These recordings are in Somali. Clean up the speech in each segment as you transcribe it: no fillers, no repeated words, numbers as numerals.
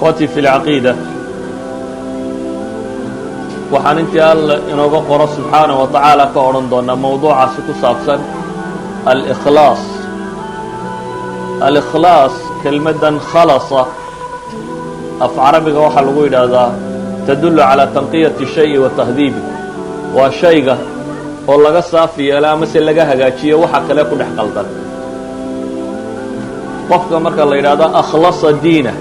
Ikhwatii fi lcaqiida, waxaan intii Alla inooga qoro subxaanaه wa tacaala ka odhan doonaa mowduucaasi ku saabsan alikhlaas. Alikhlaas, kelmaddan khalasa af carabiga waxaa lagu yidhaahdaa tadullu calaa tanqiyati shayi wa tahdiibi, waa shayga oo laga saafi yeelo ama se laga hagaajiyo waxa kale ku dhex qaldan. Qofka marka la yidhaahdo akhlasa diinah,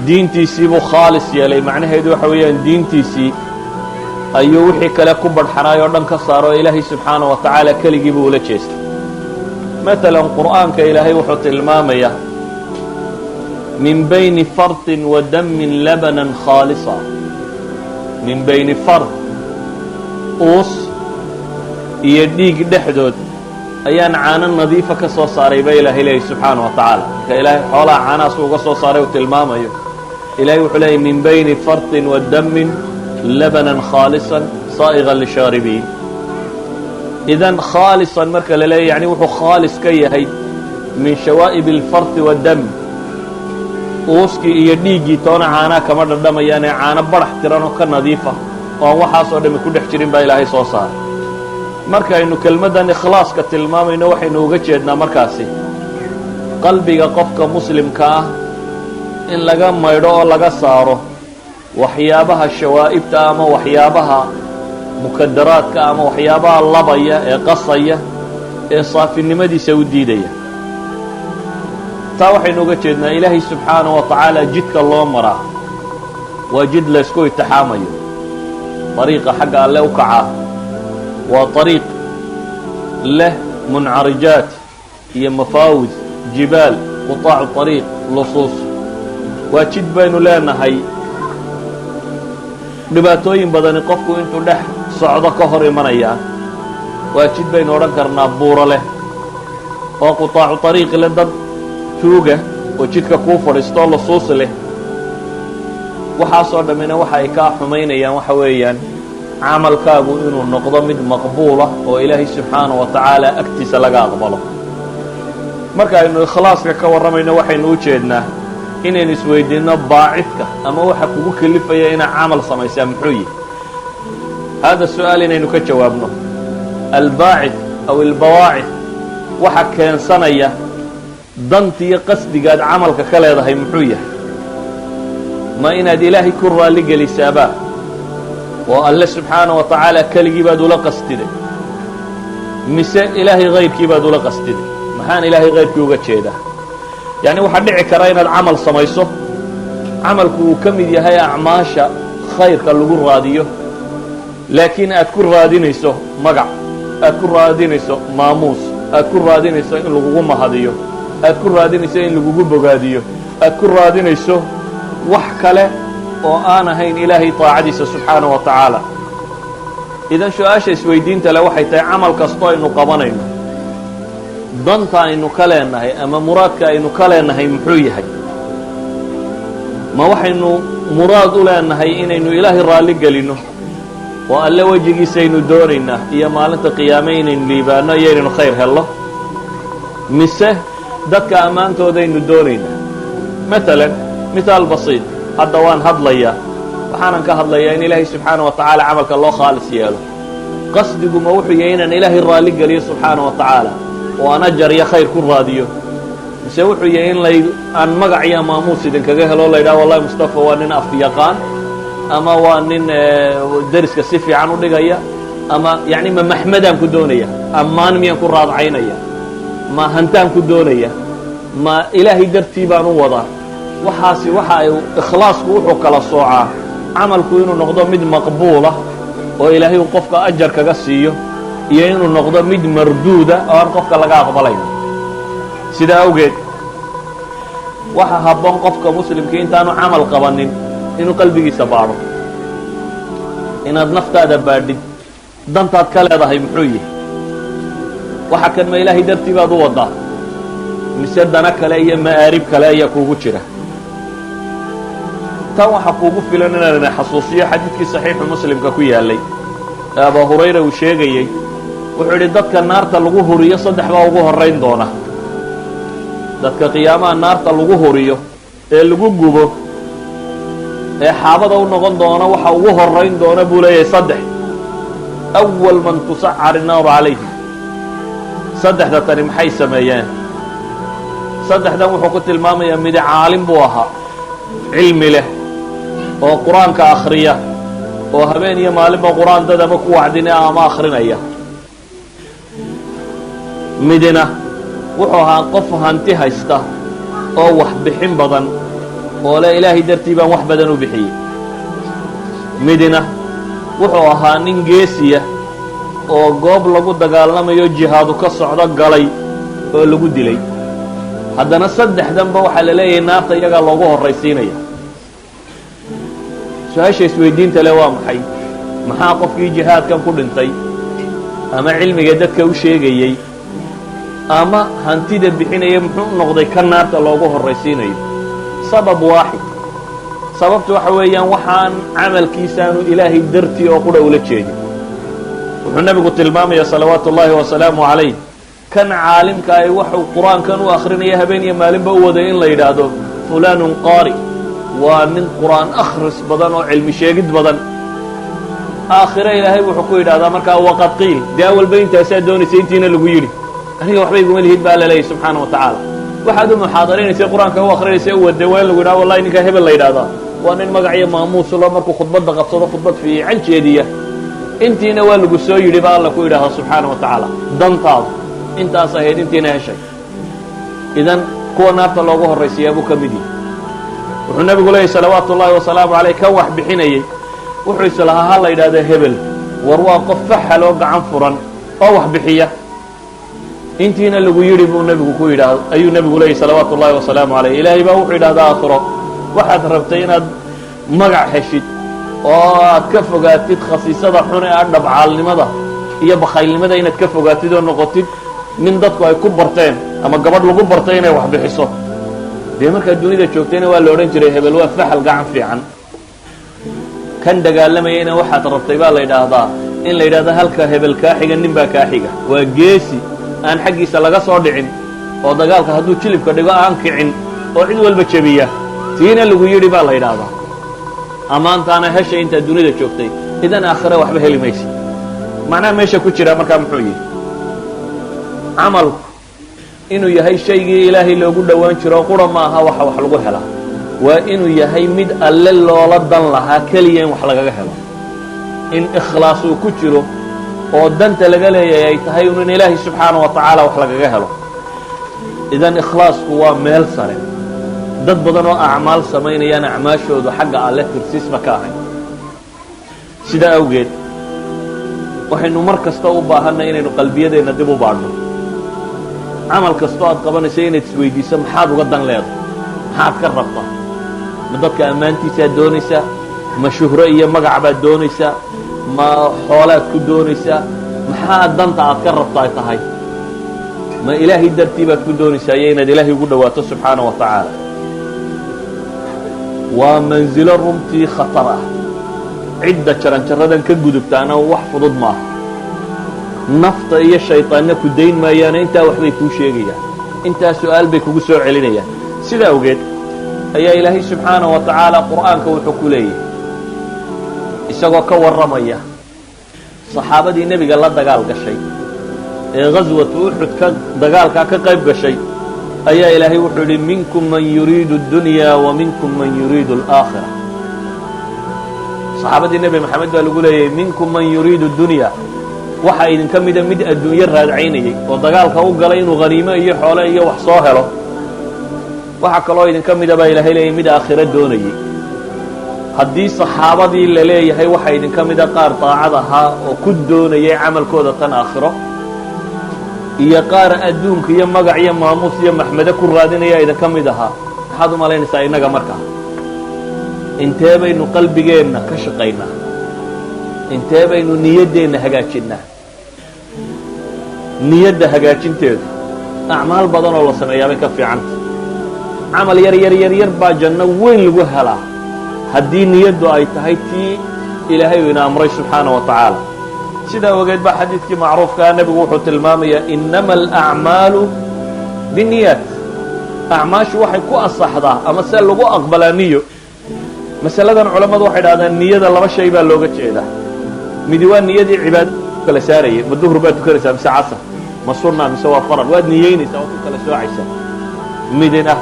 diintiisii buu khaalis yeelay, macnaheedu waxa weeyaan diintiisii ayuu wixii kale ku badhxanaay oo dhan ka saaro oo Ilaahay subxaanaه wa tacaala keligii buu ula jeestay. Maalan, Qur'aanka Ilaahay wuxuu tilmaamayaa min bayni fartin wa damin labanan khaalisa. Min bayni fard, uus iyo dhiig dhexdood ayaan caano nadiifa ka soo saaray ba Ilaahay leeyay subxaana wa tacaala. Marka Ilaahay xoolaha caanahaas uga soo saaray uu tilmaamayo, Ilahay wuxuu leeyay min bayni fartin wa damin labanan khaalisan saa'igan lishaaribiin. Idan khaalisan marka la leeyahy, yani wuxuu khaalis ka yahay min shawaa'ib alfarti waddam, uuskii iyo dhiiggii toona caanaa kama dhadhamayaanee caano badhax tiran oo ka nadiifa oo aan waxaasoo dhami ku dhex jirin baa Ilaahay soo saaray. Markaynu kelmaddan ikhlaaska tilmaamayno, waxaynu uga jeednaa markaasi qalbiga qofka muslimka ah in laga maydho oo laga saaro waxyaabaha shawaa'ibta ama waxyaabaha mukadaraadka ama waxyaabaha labaya ee qasaya ee saafinimadiisa u diidaya. Taa waxaynu uga jeednaa Ilaahay subxaanaه wa tacaala jidka loo maraa waa jid laysku itixaamayo. Dariiqa xagga Alle u kacaa waa طariiq leh muncarijaat iyo mafaawis, jibaal, qutaacu طariiq, lusuus. Waa jid baynu leenahay dhibaatooyin badani qofku intuu dhex socdo ka hor imanayaan. Waa jid baynu odhan karnaa buuro leh oo qutaacu طariiq leh, dad tuuga oo jidka kuu fadhiisto, lusuus leh. Waxaasoo dhammina waxa ay kaa xumaynayaan waxa weeyaan camalkaagu inuu noqdo mid maqbuula oo Ilaahay subxaanaه wa tacaala agtiisa laga aqbalo. Marka aynu ikhlaaska ka warramayno, waxaynu u jeednaa inaynu isweydiinno baacidka ama waxa kugu kelifaya inaad camal samaysaa muxuu yihi. Hada su-aal inaynu ka jawaabno, albaacid aw albawaacid, waxa keensanaya dantiyo qasdigaad camalka ka leedahay muxuu yahay? Ma inaad Ilaahay ku raalli gelisaabaa oo Alle subxaanaه wa tacaala keligii baad ula qastiday, mise Ilaahay hayrkii baad ula qastiday? Maxaan Ilaahay hayrkii uga jeedaa? Yacni waxaa dhici kara inaad camal samayso, camalku uu ka mid yahay acmaasha khayrka lagu raadiyo, laakiin aad ku raadinayso magac, aad ku raadinayso maamuus, aad ku raadinayso in lagugu mahadiyo, aad ku raadinayso in lagugu bogaadiyo, aad ku raadinayso wax kale oo aan ahayn Ilaahay taacadiisa subxaanaه wa tacaala. Idan su-aasha isweydiinta le waxay tahay, camal kastoo aynu qabanayno, danta aynu ka leenahay ama muraadka aynu ka leenahay muxuu yahay? Ma waxaynu muraad u leenahay inaynu Ilaahay raalli gelinno oo Alle wejigiisaynu doonaynaa iyo maalinta qiyaame inaynu liibaanno iyo inaynu khayr hello, mise dadka ammaantoodaynu doonaynaa? Maalan, mithaal basiid, hadda waan hadlayaa, waxaanan ka hadlayaa in Ilaahay subxaana wa tacaala camalka loo khaalis yeelo. Qasdigu ma wuxuu yahay inaan Ilaahay raalli geliyo subxaana wa tacaala oo aan ajar iyo khayr ku raadiyo, mise wuxuu yahay in lay aan magac iyo maamuus idinkaga helo, la yidhaha "Wallahi Mustafa waa nin afyaqaan" ama "Waa nin deriska si fiican u dhigaya"? Ama yani ma maxmadaan ku doonaya, ammaan miyaan ku raadcaynaya, ma hantaan ku doonaya, ma Ilaahay dartii baan u wadaa? Waxaasi waxa ay ikhlaasku wuxuu kala soocaa camalku inuu noqdo mid maqbuula oo Ilaahay uu qofka ajar kaga siiyo iyo inuu noqdo mid marduuda oo aan qofka laga aqbalayn. Sidaa awgeed waxa habboon qofka muslimkii intaanu camal qabanin inuu qalbigiisa baadho, inaad naftaada baadhid, dantaad ka leedahay muxuu yihi? Waxa kan ma Ilaahay dartii baad u wadaa, mise dana kale iyo ma'aarib kale ayaa kuugu jira? Tan waxaa kuugu filan inaan xasuusiyo xadiidkii saxiixu Muslimka ku yaallay ee Abaa Hurayra uu sheegayey. Wuxuu yidhi, dadka naarta lagu huriyo saddex baa ugu horrayn doona. Dadka qiyaamaha naarta lagu huriyo Ee lagu gubo ee xaabada u noqon doona waxa ugu horayn doona buu leeyahay saddex. أول من تسعر النار calayhim. Saddexda tani maxay sameeyeen? Saddexdan wuxuu ku tilmaamayaa: midi caalim buu ahaa, cilmi leh oo Qur-aanka akhriya, oo habeen iyo maalinba Qur-aan dad ama ku wacdinaya ama akhrinaya. Midina wuxuu ahaa qof hanti haysta oo wax bixin badan, oo le Ilaahay dartii baan wax badan u bixiyey. Midina wuxuu ahaa nin geesiya oo goob lagu dagaalamayo, jihaadu ka socdo galay oo lagu dilay. Haddana saddexdanba waxaa la leeyahay naarta iyagaa loogu horraysiinaya. Su-aasha isweydiinta le waa maxay? Maxaa qofkii jihaadkan ku dhintay ama cilmiga dadka u sheegayey ama hantida bixinaya muxuu u noqday ka naarta loogu horraysiinayo? Sabab waaxid. Sababtu waxa weeyaan waxaan camalkiisaanu Ilaahay dartii oo qura ula jeedin. Wuxuu nebigu tilmaamaya, salawaatu ullaahi wasalaamu calayh, kan caalimka ay waxuu Qur-aankan u akrinaya habeen iyo maalinba u waday in la yidhaahdo "fulanun qaari", waa nin Qur-aan akhris badan oo cilmi sheegid badan. Aakhire Ilaahay wuxuu ku yidhahdaa markaa: "Waqad qiil", dee awalba intaasaa doonaysa, intiina lagu yidhi, aniga waxba iguma lihid baa la leeyahy subxaana wa tacaala. Waxaad u muxaadaraynaysa, Qur-aanka u akrinaysa, u waday waa in lagu yidhaha: "Wallahi ninkaa hebel la yidhahdaa waa nin magac iyo maamuus lo, markuu khudbadda qabsado khudbad fiican jeediya." Intiina waa lagu soo yidhi ba Alla ku yidhahdaa subxaana wa tacaala. Dantaadu intaas ahayd, intiina heshay. Idan kuwa naarta loogu horraysiiyaa buu ka mid yahay. Wuxuu nebigu leeyahy, salawaatu ullaahi wasalaamu caleyh, kan wax bixinayey wuxuu islahaa ha la yidhahdo hebel war waa qof faxal oo gacan furan oo wax bixiya. Intiina lagu yidhi buu nebigu ku yidhaah, ayuu nebigu leeyahy, salawaatu ullahi wasalaamu caleyh. Ilaahay baa wuxuu yidhahdaa aakhiro: "Waxaad rabtay inaad magac heshid oo aad ka fogaatid khasiisada xun ee ah dhabcaalnimada iyo bakhaylnimada, inaad ka fogaatid oo noqotid nin dadku ay ku barteen ama gabadh lagu bartay inay wax bixiso. Dee markaad dunida joogtayna waa la odhan jiray hebel waa faxal gacan fiican." Kan dagaalamayayna waxaad rabtay baa la yidhaahdaa in la yidhahdo halka hebel kaa xiga nin baa kaa xiga, waa geesi aan xaggiisa laga soo dhicin oo dagaalka hadduu jilibka dhigo aan kicin oo cid walba jebiya. Tiina lagu yidhi baa la yidhaahdaa, ammaantaana heshay intaad dunida joogtay. Idan aakhire waxba heli maysid. Macnaha meesha ku jira markaa muxuu yihi? Camalku inuu yahay shaygii Ilaahay loogu dhowaan jiro qura ma aha. Waxa wax lagu helaa waa inuu yahay mid Alle loola dan lahaa keliya in wax lagaga helo, in ikhlaas uu ku jiro oo danta laga leeyahay ay tahay un in Ilaahay subxaana wa tacaala wax lagaga helo. Idan ikhlaasku waa meel sare. Dad badan oo acmaal samaynayaan acmaashoodu xagga Alle tirsiisba ka ahayn. Sidaa awgeed waxaynu mar kasta u baahanay inaynu qalbiyadeenna dib u baadhno. Camal kastoo aad qabanayso inaad isweydiiso: maxaad uga dan leedahay? Maxaad ka rabtaa? Ma dadka ammaantiisaad doonaysaa? Ma shuhro iyo magac baad doonaysaa? Ma xoolaad ku doonaysaa? Maxaa danta aad ka rabtaa tahay? Ma Ilaahay dartii baad ku doonaysaa iyo inaad Ilaahay ugu dhowaato subxaana wa tacaala? Waa mansilo runtii khatar ah. Cidda jaranjaradan ka gudubtaana wax fudud maaha. Nafta iyo shayطaanna ku dayn maayaane, intaa waxbay kuu sheegayaan, intaa su-aal bay kugu soo celinayaan. Sidaa awgeed ayaa Ilaahay subxaana wa tacaala Qur'aanka wuxuu ku leeyahay, isagoo ka warramaya saxaabadii nebiga la dagaal gashay ee ghaswatu Uxud ka dagaalkaa ka qayb gashay, ayaa Ilaahay wuxuu yidhi: "منكم من يريد الدنيا ومنكم من يريد الآخرة." Saxaabadii Nebi Maxamed baa lagu leeyahay: "منكم من يريد الدنيا", waxaa idinka mida mid adduunyo raadcaynayay oo dagaalka u galay inuu haniimo iyo xoole iyo wax soo helo. Waxaa kaloo idinka mida baa Ilaahay leeyay mid aakhiro doonayay. Haddii saxaabadii la leeyahay waxaa idinka mida qaar daacad ahaa oo ku doonayay camalkooda tan aakhiro, iyo qaar adduunka iyo magac iyo maamuus iyo maxmedo ku raadinaya idinka mid ahaa, maxaad u malaynaysaa innaga markaa? Intee baynu qalbigeenna ka shaqaynaa? Intee baynu niyaddeenna hagaajinnaa? Niyadda hagaajinteedu acmaal badan oo la sameeyaa bay ka fiicanta. Camal yar yar yar yar baa janno weyn lagu helaa haddii niyaddu ay tahay tii Ilaahay uu ina amray subxaana wa tacaala. Sidaa ogeed baa xadiidkii macruufkaa nebigu wuxuu tilmaamayaa: "إنما الأعمال بالنيات". Acmaashu waxay ku asaxdaa ama se lagu aqbalaa niyo. Masaladan culammadu waxay dhahdaan niyada laba shay baa looga jeedaa. Midi waa niyadii cibaadada kala saarayay. Ma duhur baad tukanaysaa mise casar? Ma sunna mise waa faral? Waad niyeynaysaa, waad ku kala soocaysaa. Midina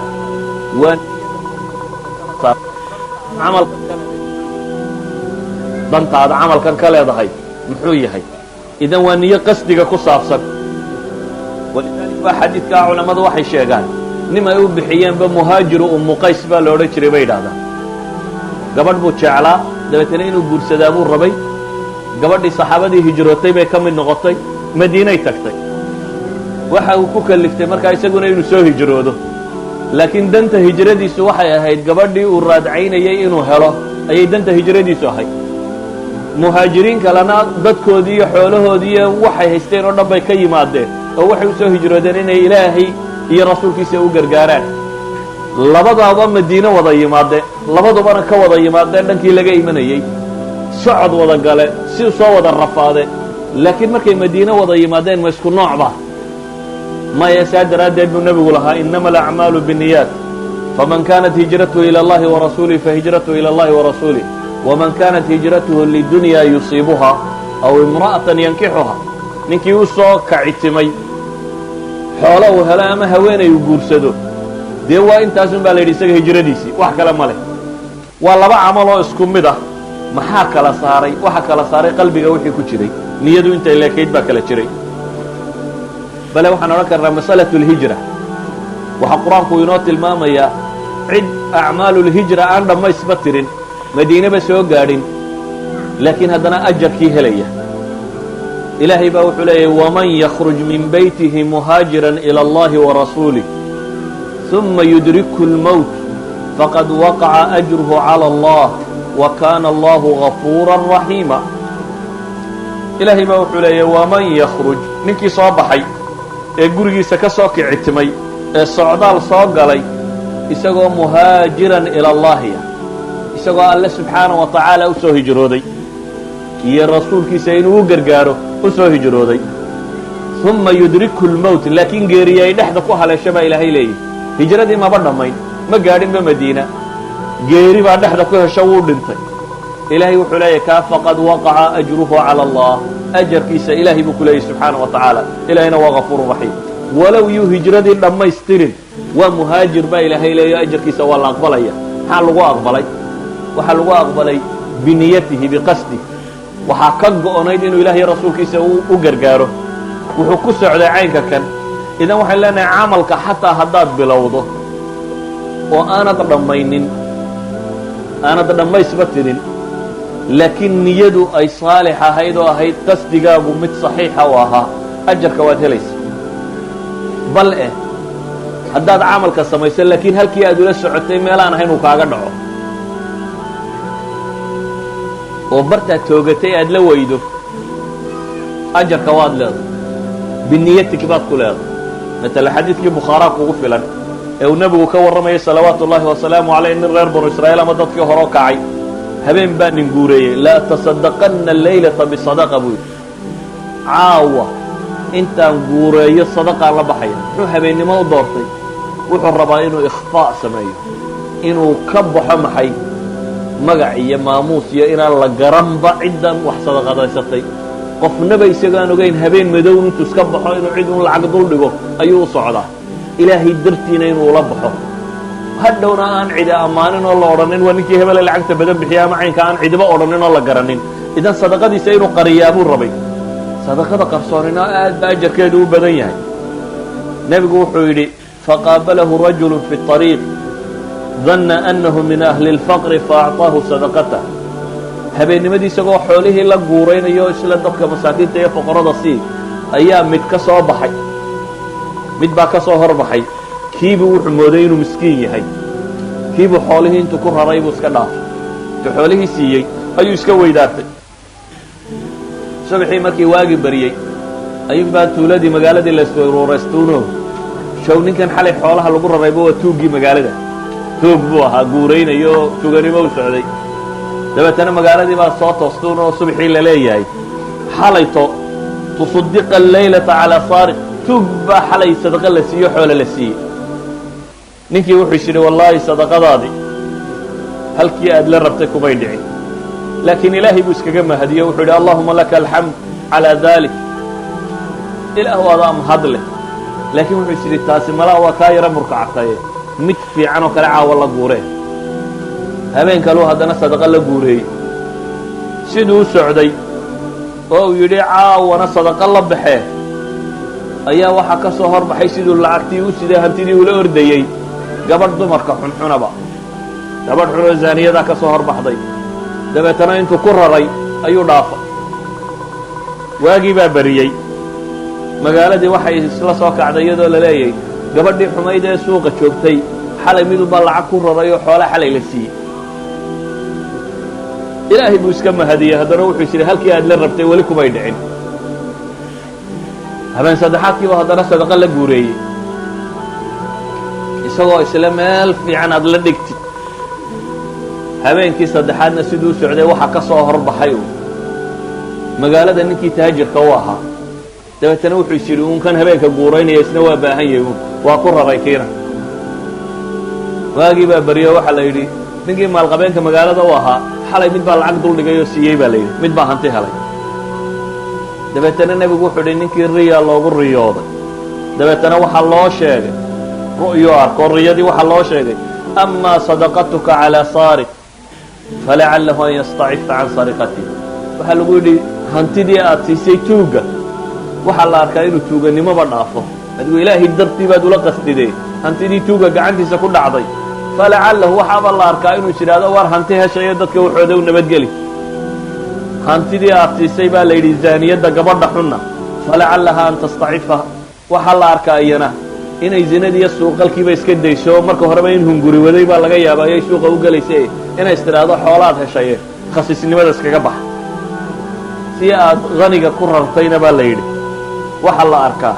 waa camalkan, dantaada camalkan ka leedahay muxuu yahay. Idan waa niyo qasdiga ku saabsan. ولذلك baa xadiidkaa culammadu waxay sheegaan nim ay u bixiyeenba Muhaajiru Umu Qays baa la odhan jiray bay idhahdaan. Gabadh buu jeclaa, dabeetana inuu guursadaa buu rabay. Gabadhii saxaabadii hijrootay bay ka mid noqotay, Madiinay tagtay. Waxa uu ku kaliftay markaa isaguna inuu soo hijroodo, laakiin danta hijradiisu waxay ahayd gabadhii uu raadcaynayay inuu helo ayay danta hijradiisu ahayd. Muhaajiriin kalena dadkoodii iyo xoolahoodii iyo waxay haysteen oo dhan bay ka yimaadeen, oo waxay u soo hijroodeen inay Ilaahay iyo rasuulkiisa u gargaaraan. Labadaaba Madiine wada yimaadeen, labadubana ka wada yimaadeen dhankii laga imanayey, socod wada gale, si soo wada rafaade, laakiin markay Madiine wada yimaadeen, ma isku noocba? Maya. Saa daraaddeed buu nebigu lahaa: إنما الأعمال بالنيات، فمن كانت هجرته إلى الله ورسوله فهجرته إلى الله ورسوله، ومن كانت هجرته لدنيا يصيبها أو امرأة ينكحها. Ninkii u soo kacitimay xoolo uu helo ama haweenay uu guursado, dee waa intaasun baa la yidhi isaga hijradiisii, wax kale ma leh. Waa laba camal oo isku mid ah. Maxaa kala saaray? Waxa kala saaray qalbiga wixii ku jiray, niyadu intay leekayd baa kala jiray. Bale waxaan odhan karnaa مسألة الهجرة waxaa Qur-aanku inoo tilmaamayaa cid أعمال الهجرة aan dhammaysba tirin, Madiineba soo gaadhin, laakiin haddana ajarkii helaya. Ilaahay baa wuxuu leeyahy: ومن يخرج من بيته مهاجرا إلى الله ورسوله ثuma يدركه الموت فقد وقع أجره على الله وكان الله غفورا رحيما. Ilaahay baa wuxuu leeyahy: ومن يخرج, ninkii soo baxay ee gurigiisa ka soo kicitimay ee socdaal soo galay isagoo مهاجرا إلى الله ah, isagoo Alle subxaana wa tacaala u soo hijrooday iyo rasuulkiisa inuu u gargaaro u soo hijrooday, ثuma يدركه الموت, laakiin geeriya ay dhexda ku haleesho baa Ilaahay leeyahy. Hijradii maba dhammayn, ma gaadhinba Madiina, geeri baa dhexda ku hesho, wuu dhintay. Ilaahay wuxuu leeyahy kaa فقد وقع أجره على الله, ajarkiisa Ilaahay buu ku leeyahy subxaana wa tacaala. Ilahayna waa غفور رحيم. Walow yuu hijradii dhammaystirin, waa muhaajir baa Ilaahay leeyahy, ajarkiisa waa la aqbalaya. Maxaa lagu aqbalay? Waxaa lagu aqbalay بنيته، بقصده. Waxaa ka go'nayd inuu Ilahay rasuulkiisa u gargaaro, wuxuu ku socday caynka kan. Idan waxaan leenahay camalka xataa haddaad bilowdo oo aanad dhammaynin, aanad dhammaysba tirin, laakiin niyadu ay saalix ahayd oo ahayd qasdigaagu mid saxiixa u ahaa, ajarka waad helaysa. Bal eh haddaad camalka samayso, laakiin halkii aad ula socotay meelaan ahayn uu kaaga dhaco oo bartaad toogatay aad la weydo, ajarka waad leedahay, بنيتك baad ku leedahay. Matala xadiidkii Bukhaaraa kugu filan ee uu nebigu ka warramayay salawaatu ullaahi wasalaamu calayh, nin reer Banu Israa'iil ama dadkii hore kacay, habeen baa nin guureeyey. لأتصدقن الليلة بصدقة, buu yidhi, caawa intaan guureeyo sadaqaan la baxaya. Muxuu habeennimo u doortay? Wuxuu rabaa inuu ikhfaa sameeyo, inuu ka baxo maxay magac iyo maamuus iyo inaan la garanba ciddan wax sadaqadaysatay, qofnaba isagaan ogeyn. Habeen madow intuu iska baxo inuu cid un lacag dul dhigo ayuu u socdaa, Ilaahay dartiina inuu ula baxo, hadhowna aan cidi ammaanin oo la odhanin waa ninkii hebele lacagta badan bixiya ama caynka, aan cidiba odhanin oo la garanin. Idan sadaqadiisa inuu qariyaa buu rabay. Sadaqada qarsoonina aad ba ajarkeedu u badan yahay. Nebigu wuxuu yidhi: فقابله رجل في الطريق ظن أنه من أهل الفقر فأعطاه صدقته. Habeennimadii isagoo xoolihii la guuraynayo isla dadka masaakiinta iyo foqorada sii ayaa mid ka soo baxay, mid baa ka soo horbaxay. Kiibuu wuxuu mooday inuu miskiin yahay, kiibuu xoolihii intuu ku raray buu iska dhaafay. Intuu xoolihii siiyey ayuu iska weydaartay. Subaxii markii waagi baryey ayuunbaa tuuladii, magaaladii la isruuraystuuno show ninkan xalay xoolaha lagu rarayba waa tuuggii magaalada. Tuug buu ahaa, guuraynayo oo tuganimo u socday. Dabeetana magaaladii baa soo toostuun oo subaxii la leeyahay xalayto تصدق الليلة على سارق, tuug baa xalay sadaqa la siiyo, xoole la siiyey. Ninkii wuxuu is yidhi, wallaahi sadaqadaadii halkii aad la rabtay kumay dhicin, laakiin Ilaahay buu iskaga mahadiye. Wuxuu yidhi, "Allahuma laka alxamd calaa dalik, Ilaahu adaa mahad leh." Laakiin wuxuu is yidhi, taasi malaa waa kaa yaro murkacataye, mid fiican oo kale caawa la guuree. Habeen kaluu haddana sadaqa la guureeyey. Siduu u socday oo uu yidhi caawana sadaqa la baxee, ayaa waxaa ka soo horbaxay, siduu lacagtii u siday, hantidii ula ordayey, gabadh dumarka xunxunaba, gabadh xunoo zaaniyadaa ka soo horbaxday. Dabeetana intuu ku raray ayuu dhaafay. Waagii baa beriyey. Magaaladii waxay isla soo kacday iyadoo la leeyay, gabadhii xumayd ee suuqa joogtay xalay midunbaa lacag ku raray oo xoola xalay la siiyey. Ilaahay buu iska mahadiyey. Haddana wuxuu is yidhi, halkii aad la rabtay weli kumay dhicin. Habeen saddexaadkiiba haddana sadaqa la guureeyey, isagoo isle meel fiican aad la dhigtid. Habeenkii saddexaadna siduu socday, waxaa ka soo horbaxay uu magaalada ninkii taajirka u ahaa. Dabeetana wuxuu is yidhi, uun kan habeenka guuraynaya isna waa baahan yahay uun, waa ku raray kiina. Waagii baa beryo. Waxaa la yidhi, ninkii maalqabeenka magaalada u ahaa xalay mid baa lacag dul dhigay oo siiyey baa la yidhi, mid baa hanti helay. Dabeetana nebigu wuxuu yidhi, ninkii riya loogu riyooday. Dabeetana waxaa loo sheegay ru'yo arko, riyadii waxaa loo sheegay, "Amaa sadaqatuka calaa saariq falacalahu an yastacifa can sariqatih." Waxaa lagu yidhi, hantidii aad siisay tuugga, waxaa la arkaa inuu tuuganimoba dhaafo. Adigu Ilaahay dartii baad ula qastidee, hantidii tuugga gacantiisa ku dhacday, falacalahu, waxaaba la arkaa inuu is idhaahdo, war hanti heshayo, dadka waxooda u nabadgeli. Hantidii aad siisay, baa la yidhi, zaaniyadda gabadha xunna, falacallaha an tastacifa, waxaa la arkaa iyana inay zinadiiyo suuqalkiiba iska dayso. Marka horeba in hunguri waday baa laga yaaba ayay suuqa u gelaysa, inay is tidhaahdo, xoolaad heshaye, khasiisnimada iskaga bax. Si aad haniga ku rartayna, baa la yidhi, waxaa la arkaa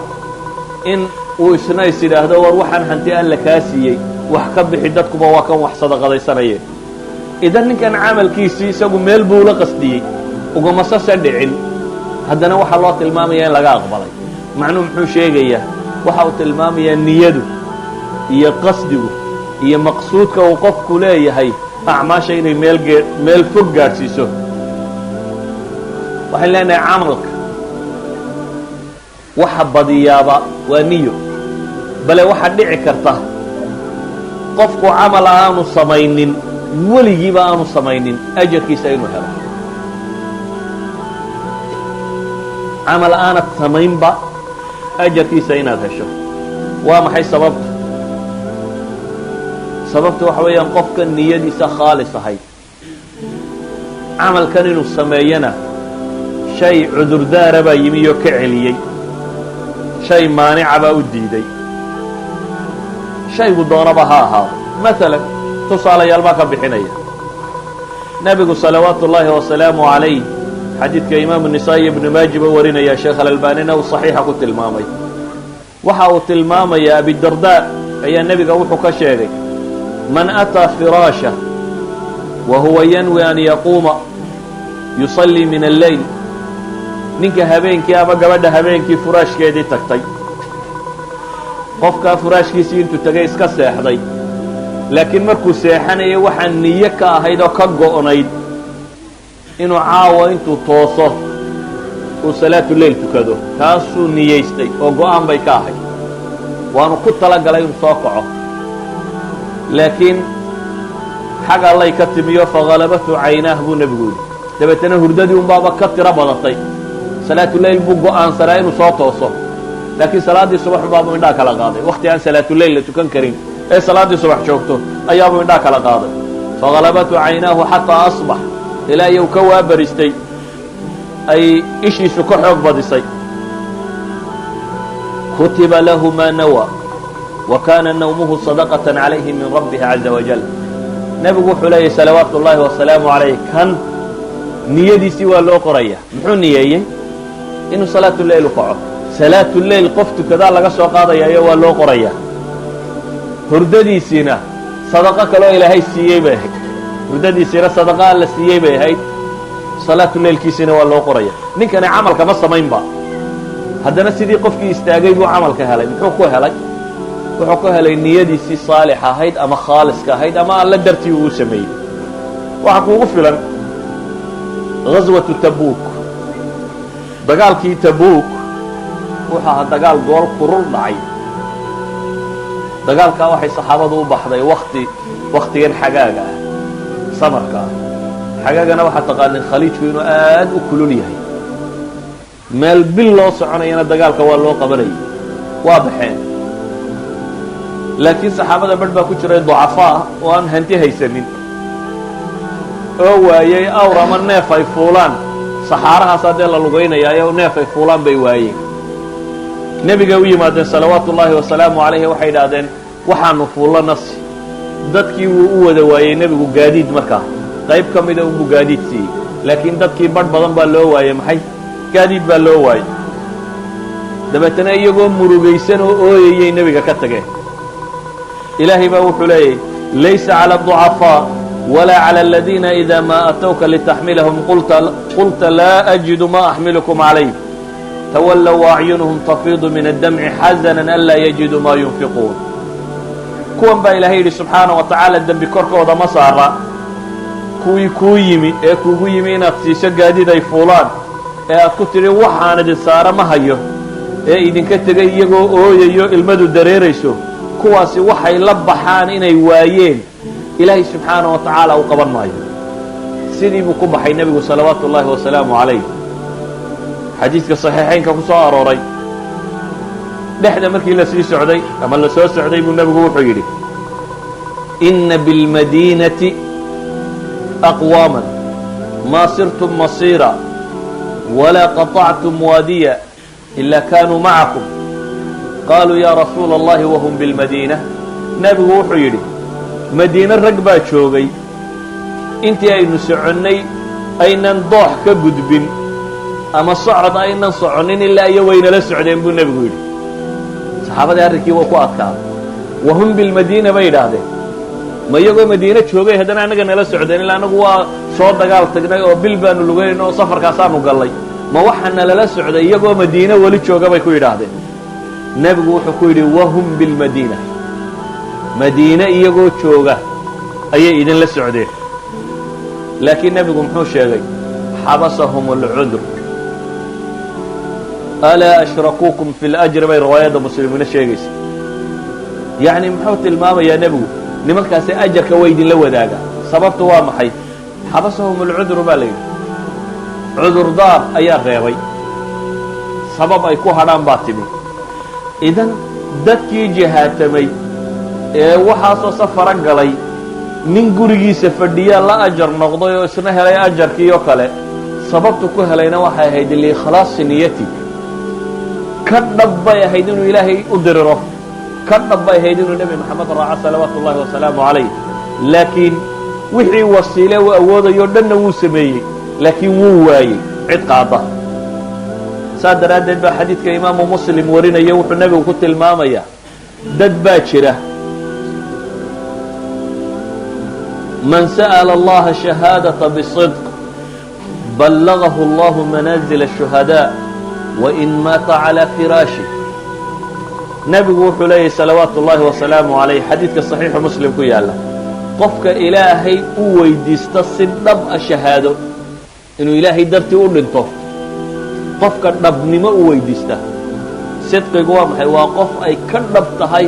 in uu isna is yidhaahdo, war waxaan hanti Alla kaa siiyey wax ka bixi, dadkuba waa kan wax sadaqadaysanayeen. Idan ninkan camalkiisii isagu meel buu ula qasdiyey, ugamasase dhicin, haddana waxaa loo tilmaamaya in laga aqbalay. Macnuu muxuu sheegayaa? Waxa uu tilmaamayaa niyadu iyo qasdigu iyo maqsuudka uu qofku leeyahay acmaasha inay meel gee meel fog gaadhsiiso. Waxaan leenahay, camalka waxa badiyaaba waa niyo. Bale waxaa dhici karta qofku camal aanu samaynin, weligiiba aanu samaynin, ajarkiisa inuu helo. Camal aanad samaynba ajarkiisa inaad hesho, waa maxay sababtu? Sababtu waxa weeyaan, qofka niyadiisa khaalis ahayd camalkan inuu sameeyana, shay cudurdaara baa yimi oo ka celiyey, shay maanica baa u diiday, shaygu doonaba ha ahaado. Maalan, tusaalayaal baa ka bixinaya. Nebigu salawaatu ullaahi wasalaamu calayh, xadiidka imaamu Nisaa'i, Ibnu Maaji ba warinaya, Sheekh Alalbaanina uu saxiixa ku tilmaamay, waxa uu tilmaamayaa, Abidardaa ayaa nebiga wuxuu ka sheegay, "Man ataa firaasha wa huwa yanwi an yaquuma yusallii min alleyl", ninka habeenkii ama gabadha habeenkii furaashkeedii tagtay, qofkaa furaashkiisii intuu tegay iska seexday, laakiin markuu seexanayay waxaa niyo ka ahayd oo ka go'nayd inuu caawa intuu tooso uu salaatu leyl tukado. Taasuu niyeystay oo go'aan bay ka ahayd, waanu ku talagalay inuu soo kaco, laakiin xag Allay ka timiyo, "faghalabatu caynaah", buu nebigu yidhi. Dabeetana hurdadii unbaaba ka tiro badatay. Salaatuleyl buu go'aansanaa inuu soo tooso, laakiin salaaddii subax baabuu indhaha kala qaaday. Wakti aan salaatuleyl la tukan karin ee salaaddii subax joogto ayaabuu indhaha kala qaaday. "Faghalabatu caynaahu xataa asbax", ilaa iyo uu ka waabaristay ay ishiisu ka xoog badisay. "Kutiba lahu maa nawaa wa kaana nawmuhu sadaqatan calayhi min rabbihi caza wajal." Nebigu wuxuu leeyahy salawaatu ullaahi wasalaamu calayh, kan niyadiisii waa loo qoraya. Muxuu niyeeyey? Inuu salaatuleyl u kaco. Salaatuleyl qof tukadaa laga soo qaadayayo, waa loo qorayaa. Hurdadiisiina sadaqo kaloo Ilaahay siiyey bay ahayd. Hurdadiisiina sadaqa Alla siiyey bay ahayd. Salaatuleylkiisiina waa loo qoraya. Ninkani camalkama samaynba, haddana sidii qofkii istaagay buu camalka helay. Muxuu ku helay? Wuxuu ku helay niyadiisii saalix ahayd ama khaaliska ahayd ama Alla dartii uu sameeyey. Waxaa kuugu filan Ghaswatu Tabuuk. Dagaalkii Tabuuk wuxuu ahaa dagaal gool kurul dhacay. Dagaalkaa waxay saxaabadu u baxday wakti waktigan xagaaga ah, samarka ah. Xagaagana waxaa taqaanin Khaliijku inuu aad u kulul yahay. Meel bil loo soconayana dagaalka waa loo qabanayay. Waa baxeen, laakiin saxaabada badh baa ku jiray ducafaa oo aan hanti haysanin oo waayey awr ama neef ay fuulaan. Saxaarahaasaa dee la lugaynayaayo, neef ay fuulaan bay waayeen. Nebigay u yimaadeen, salawaatu ullaahi wasalaamu calayhi. Waxay idhaahdeen, "Waxaanu fuullo nasi." Dadkii wuu u wada waayey nebigu gaadiid. Markaa qayb ka mida unbuu gaadiid siiyey, laakiin dadkii badh badan baa loo waayey. Maxay? Gaadiid baa loo waayey. Dabeetana iyagoo murugaysan oo ooyayay nebiga ka tageen. Ilaahay baa wuxuu leeyahy: "Laysa calى الضucafاء wla calى اladiina إida ma atowka litaxmilahum qulta laa ajidu ma axmilukum calayh tawallow waacyunuhum tafiidu min addamci xasana anlaa yajiduu ma yunfiquun." Kuwan baa Ilaahay yidhi subxaana wa tacaala, dembi korkooda ma saara kuwii kuu yimi ee kuugu yimi inaad siiso gaadiid ay fuulaan ee aad ku tidhi, "Waxaan idin saara ma hayo," ee idinka tegay iyagoo ooyayo, ilmadu dareerayso. Kuwaasi waxay la baxaan inay waayeen Ilaahay subxaana wa tacaala u qaban maayo. Sidii buu ku baxay nebigu, salawaatu ullaahi wasalaamu calayh. Xadiidka saxiixaynka ku soo arooray, dhexda markii la sii socday ama la soo socday buu nebigu wuxuu yidhi: "Inna bilmadiinati aqwaama maa sirtum masiira walaa qaطactum waadiya ila kaanuu macakum." Qaaluu: "Ya rasuula Allahi, wahum bilmadiina?" Nebigu wuxuu yidhi, madiine rag baa joogay, intii aynu soconnay aynan doox ka gudbin ama socod aynan soconnin ilaa iyo waynala socdeen, buu nebigu yidhi. Saxaabadii arrinkii waa ku adkaaday. "Wahum bilmadiina?" bay yidhaahdeen. Ma iyagoo madiine joogay haddana annaga nala socdeen? Ilaa annagu waa soo dagaal tagnay oo bil baanu lugayn oo safarkaasaanu gallay. Ma waxa nalala socday iyagoo madiine weli jooga, bay ku yidhaahdeen. Nebigu wuxuu ku yidhi: "Wahum bilmadiina." Madiine iyagoo jooga ayay idinla socdeen. Laakiin nebigu muxuu sheegay? "Xabasahum alcudur alaa ashrakuukum fi lajri," bay riwaayadda Muslimiina sheegaysa. Yacni muxuu tilmaamayaa nebigu? Nimankaasi ajarka way idinla wadaagaa. Sababtu waa maxay? "Xabasahum alcudru" baa la yidhi. Cudurdaar ayaa reebay, sabab ay ku hadhaan baa timi. Idan dadkii jihaatamay ee waxaasoo safara galay, nin gurigiisa fadhiyaa la ajar noqday oo isna helay ajarkii oo kale. Sababtu ku helayna waxay ahayd liikhlaasi niyati. Ka dhab bay ahayd inuu Ilaahay u diriro, ka dhab bay ahayd inuu Nebi Maxamed raaco, salawaatu ullahi wasalaamu calayh. Laakiin wixii wasiile uu awoodayo dhanna wuu sameeyey, laakiin wuu waayey cid qaada. Saa daraaddeed baa xadiidka Imaamu Muslim warinaya wuxuu nebigu ku tilmaamayaa dad baa jira: "Man sa'ala Allaha shahaadata bisidq ballagahu Allahu manaazila الshuhadaaء wain maata calىa firaashi." Nebigu wuxuu leeyahy, salawaatu ullaahi wasalaamu calayh, xadiidka Saxiixu Muslim ku yaalla, qofka Ilaahay u weydiista si dhab a shahaado, inuu Ilaahay dartii u dhinto, qofka dhabnimo u weydiista. Sidqigu waa maxay? Waa qof ay ka dhab tahay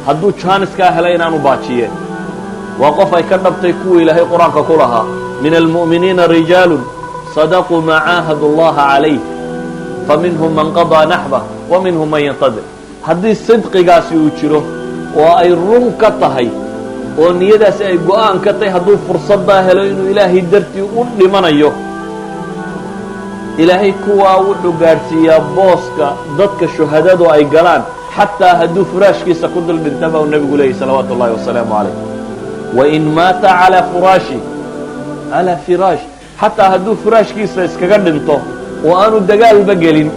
hadduu jaaniskaa helay inaanu baajiyeen. Waa qof ay ka dhabtay kuwa Ilaahay Qur-aanka ku lahaa: "Min almu'miniina rijaalu sadaquu maa caahadu Allaha calayh, faminhum man qadaa naxbah wa minhum man yantadir." Haddii sidqigaasi uu jiro oo ay run ka tahay oo niyadaasi ay go'aan ka tahay, hadduu fursaddaa helo inuu Ilaahay dartii u dhimanayo, Ilaahay kuwaa wuxuu gaadhsiiyaa booska dadka shuhadadu ay galaan, xataa hadduu furaashkiisa ku dul dhinta, baa uu nebigu leeyahy, salawaatu ullahi wasalaamu calayh. Wain maata calaa furaashi, calaa firaash, xataa hadduu furaashkiisa iskaga dhinto oo aanu dagaalba gelin,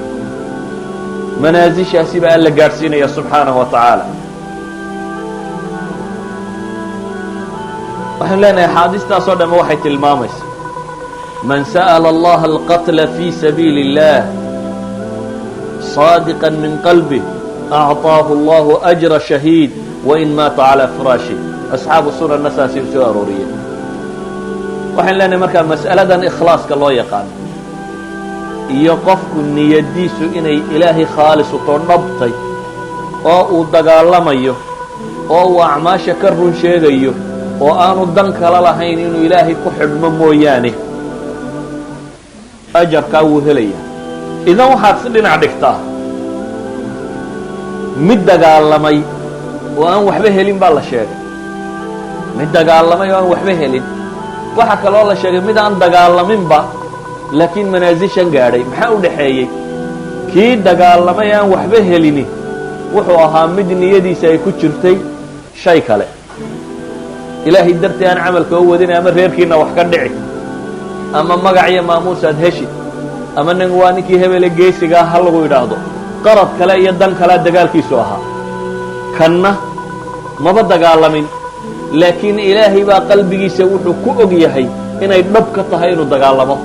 manaasishaasi baa Alla gaadhsiinaya subxaanahu wa tacaala. Waxaynu leenahay, axaadiistaasoo dhamme waxay tilmaamaysaa: man sa'ala Allaha alqatla fii sabiili اllah saadiqan min qalbih. Acطaahu Allahu ajra shahiid wain maata calaa firaashi. Asxaabu sunanna saasay u soo arooriyeen. Waxaan leenahay markaa mas'aladan ikhlaaska loo yaqaano iyo qofku niyadiisu inay Ilaahay khaalis utoo dhabtay oo uu dagaalamayo oo uu acmaasha ka run sheegayo oo aanu dan kala lahayn inuu Ilaahay ku xidhmo mooyaane, ajarkaa wuu helayaa. Idan waxaad si dhinac dhigtaa mid dagaalamay oo aan waxba helin baa la sheegay, mid dagaalamay oo aan waxba helin. Waxaa kaloo la sheegay mid aan dagaalaminba laakiin manaasishan gaadhay. Maxaa u dhaxeeyey? Kii dagaalamay aan waxba helini wuxuu ahaa mid niyadiisa ay ku jirtay shay kale, Ilaahay dartii aan camalka u wadin, ama reerkiina wax ka dhici, ama magac iyo maamuus aad heshid, ama nin waa ninkii hebele geesigaa ha lagu yidhaahdo. Qarad kale iyo dan kalea dagaalkiisu ahaa. Kanna maba dagaalamin, laakiin Ilaahay baa qalbigiisa wuxuu ku og yahay inay dhab ka tahay inuu dagaalamo,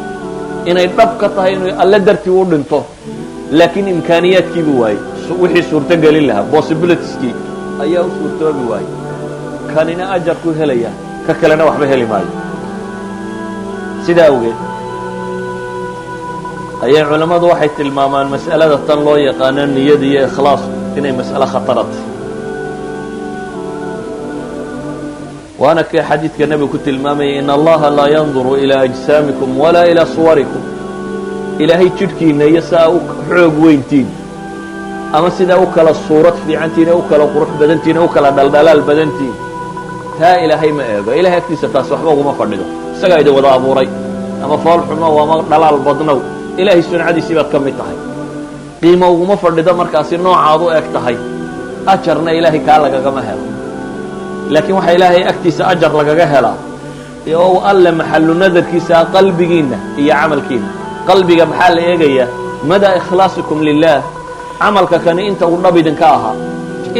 inay dhab ka tahay inuu Alle dartii u dhinto, laakiin imkaaniyaadkiibuu waayey, wixii suurto gelin lahaa, possibilitieskii ayaa u suurtoobi waayey. Kanina ajarku helaya, ka kalena waxba heli maayo. Sidaa awgeed ayay culammadu waxay tilmaamaan mas'alada tan loo yaqaano niyada iyo ikhlaasku inay mas'alo khatara tahay. Waana kii xadiidka nebigu ku tilmaamayay, in Allaha laa yanduru ilaa ajsaamikum walaa ilaa suwarikum. Ilaahay jidhkiinna iyo siaa u xoog weyntiin ama sidaa u kala suurad fiicantiin ee u kala qurux badantiin ee u kala dhaldhalaal badantiin, taa Ilaahay ma eego. Ilahay agtiisa taas waxba uguma fadhido. Isagaa idin wada abuuray. Ama fool xumow ama dhalaal badnow, Ilaahay suncadiisii baad ka mid tahay. Qiimo uguma fadhido markaasi noocaad u eg tahay, ajarna Ilaahay kaa lagagama helo. Laakiin waxaa Ilaahay agtiisa ajar lagaga helaa oo Alle maxallu nadarkiisa qalbigiinna iyo camalkiinna. Qalbiga maxaa la eegayaa? Madaa ikhlaasikum lilah, camalka kani inta uu dhab idinka ahaa,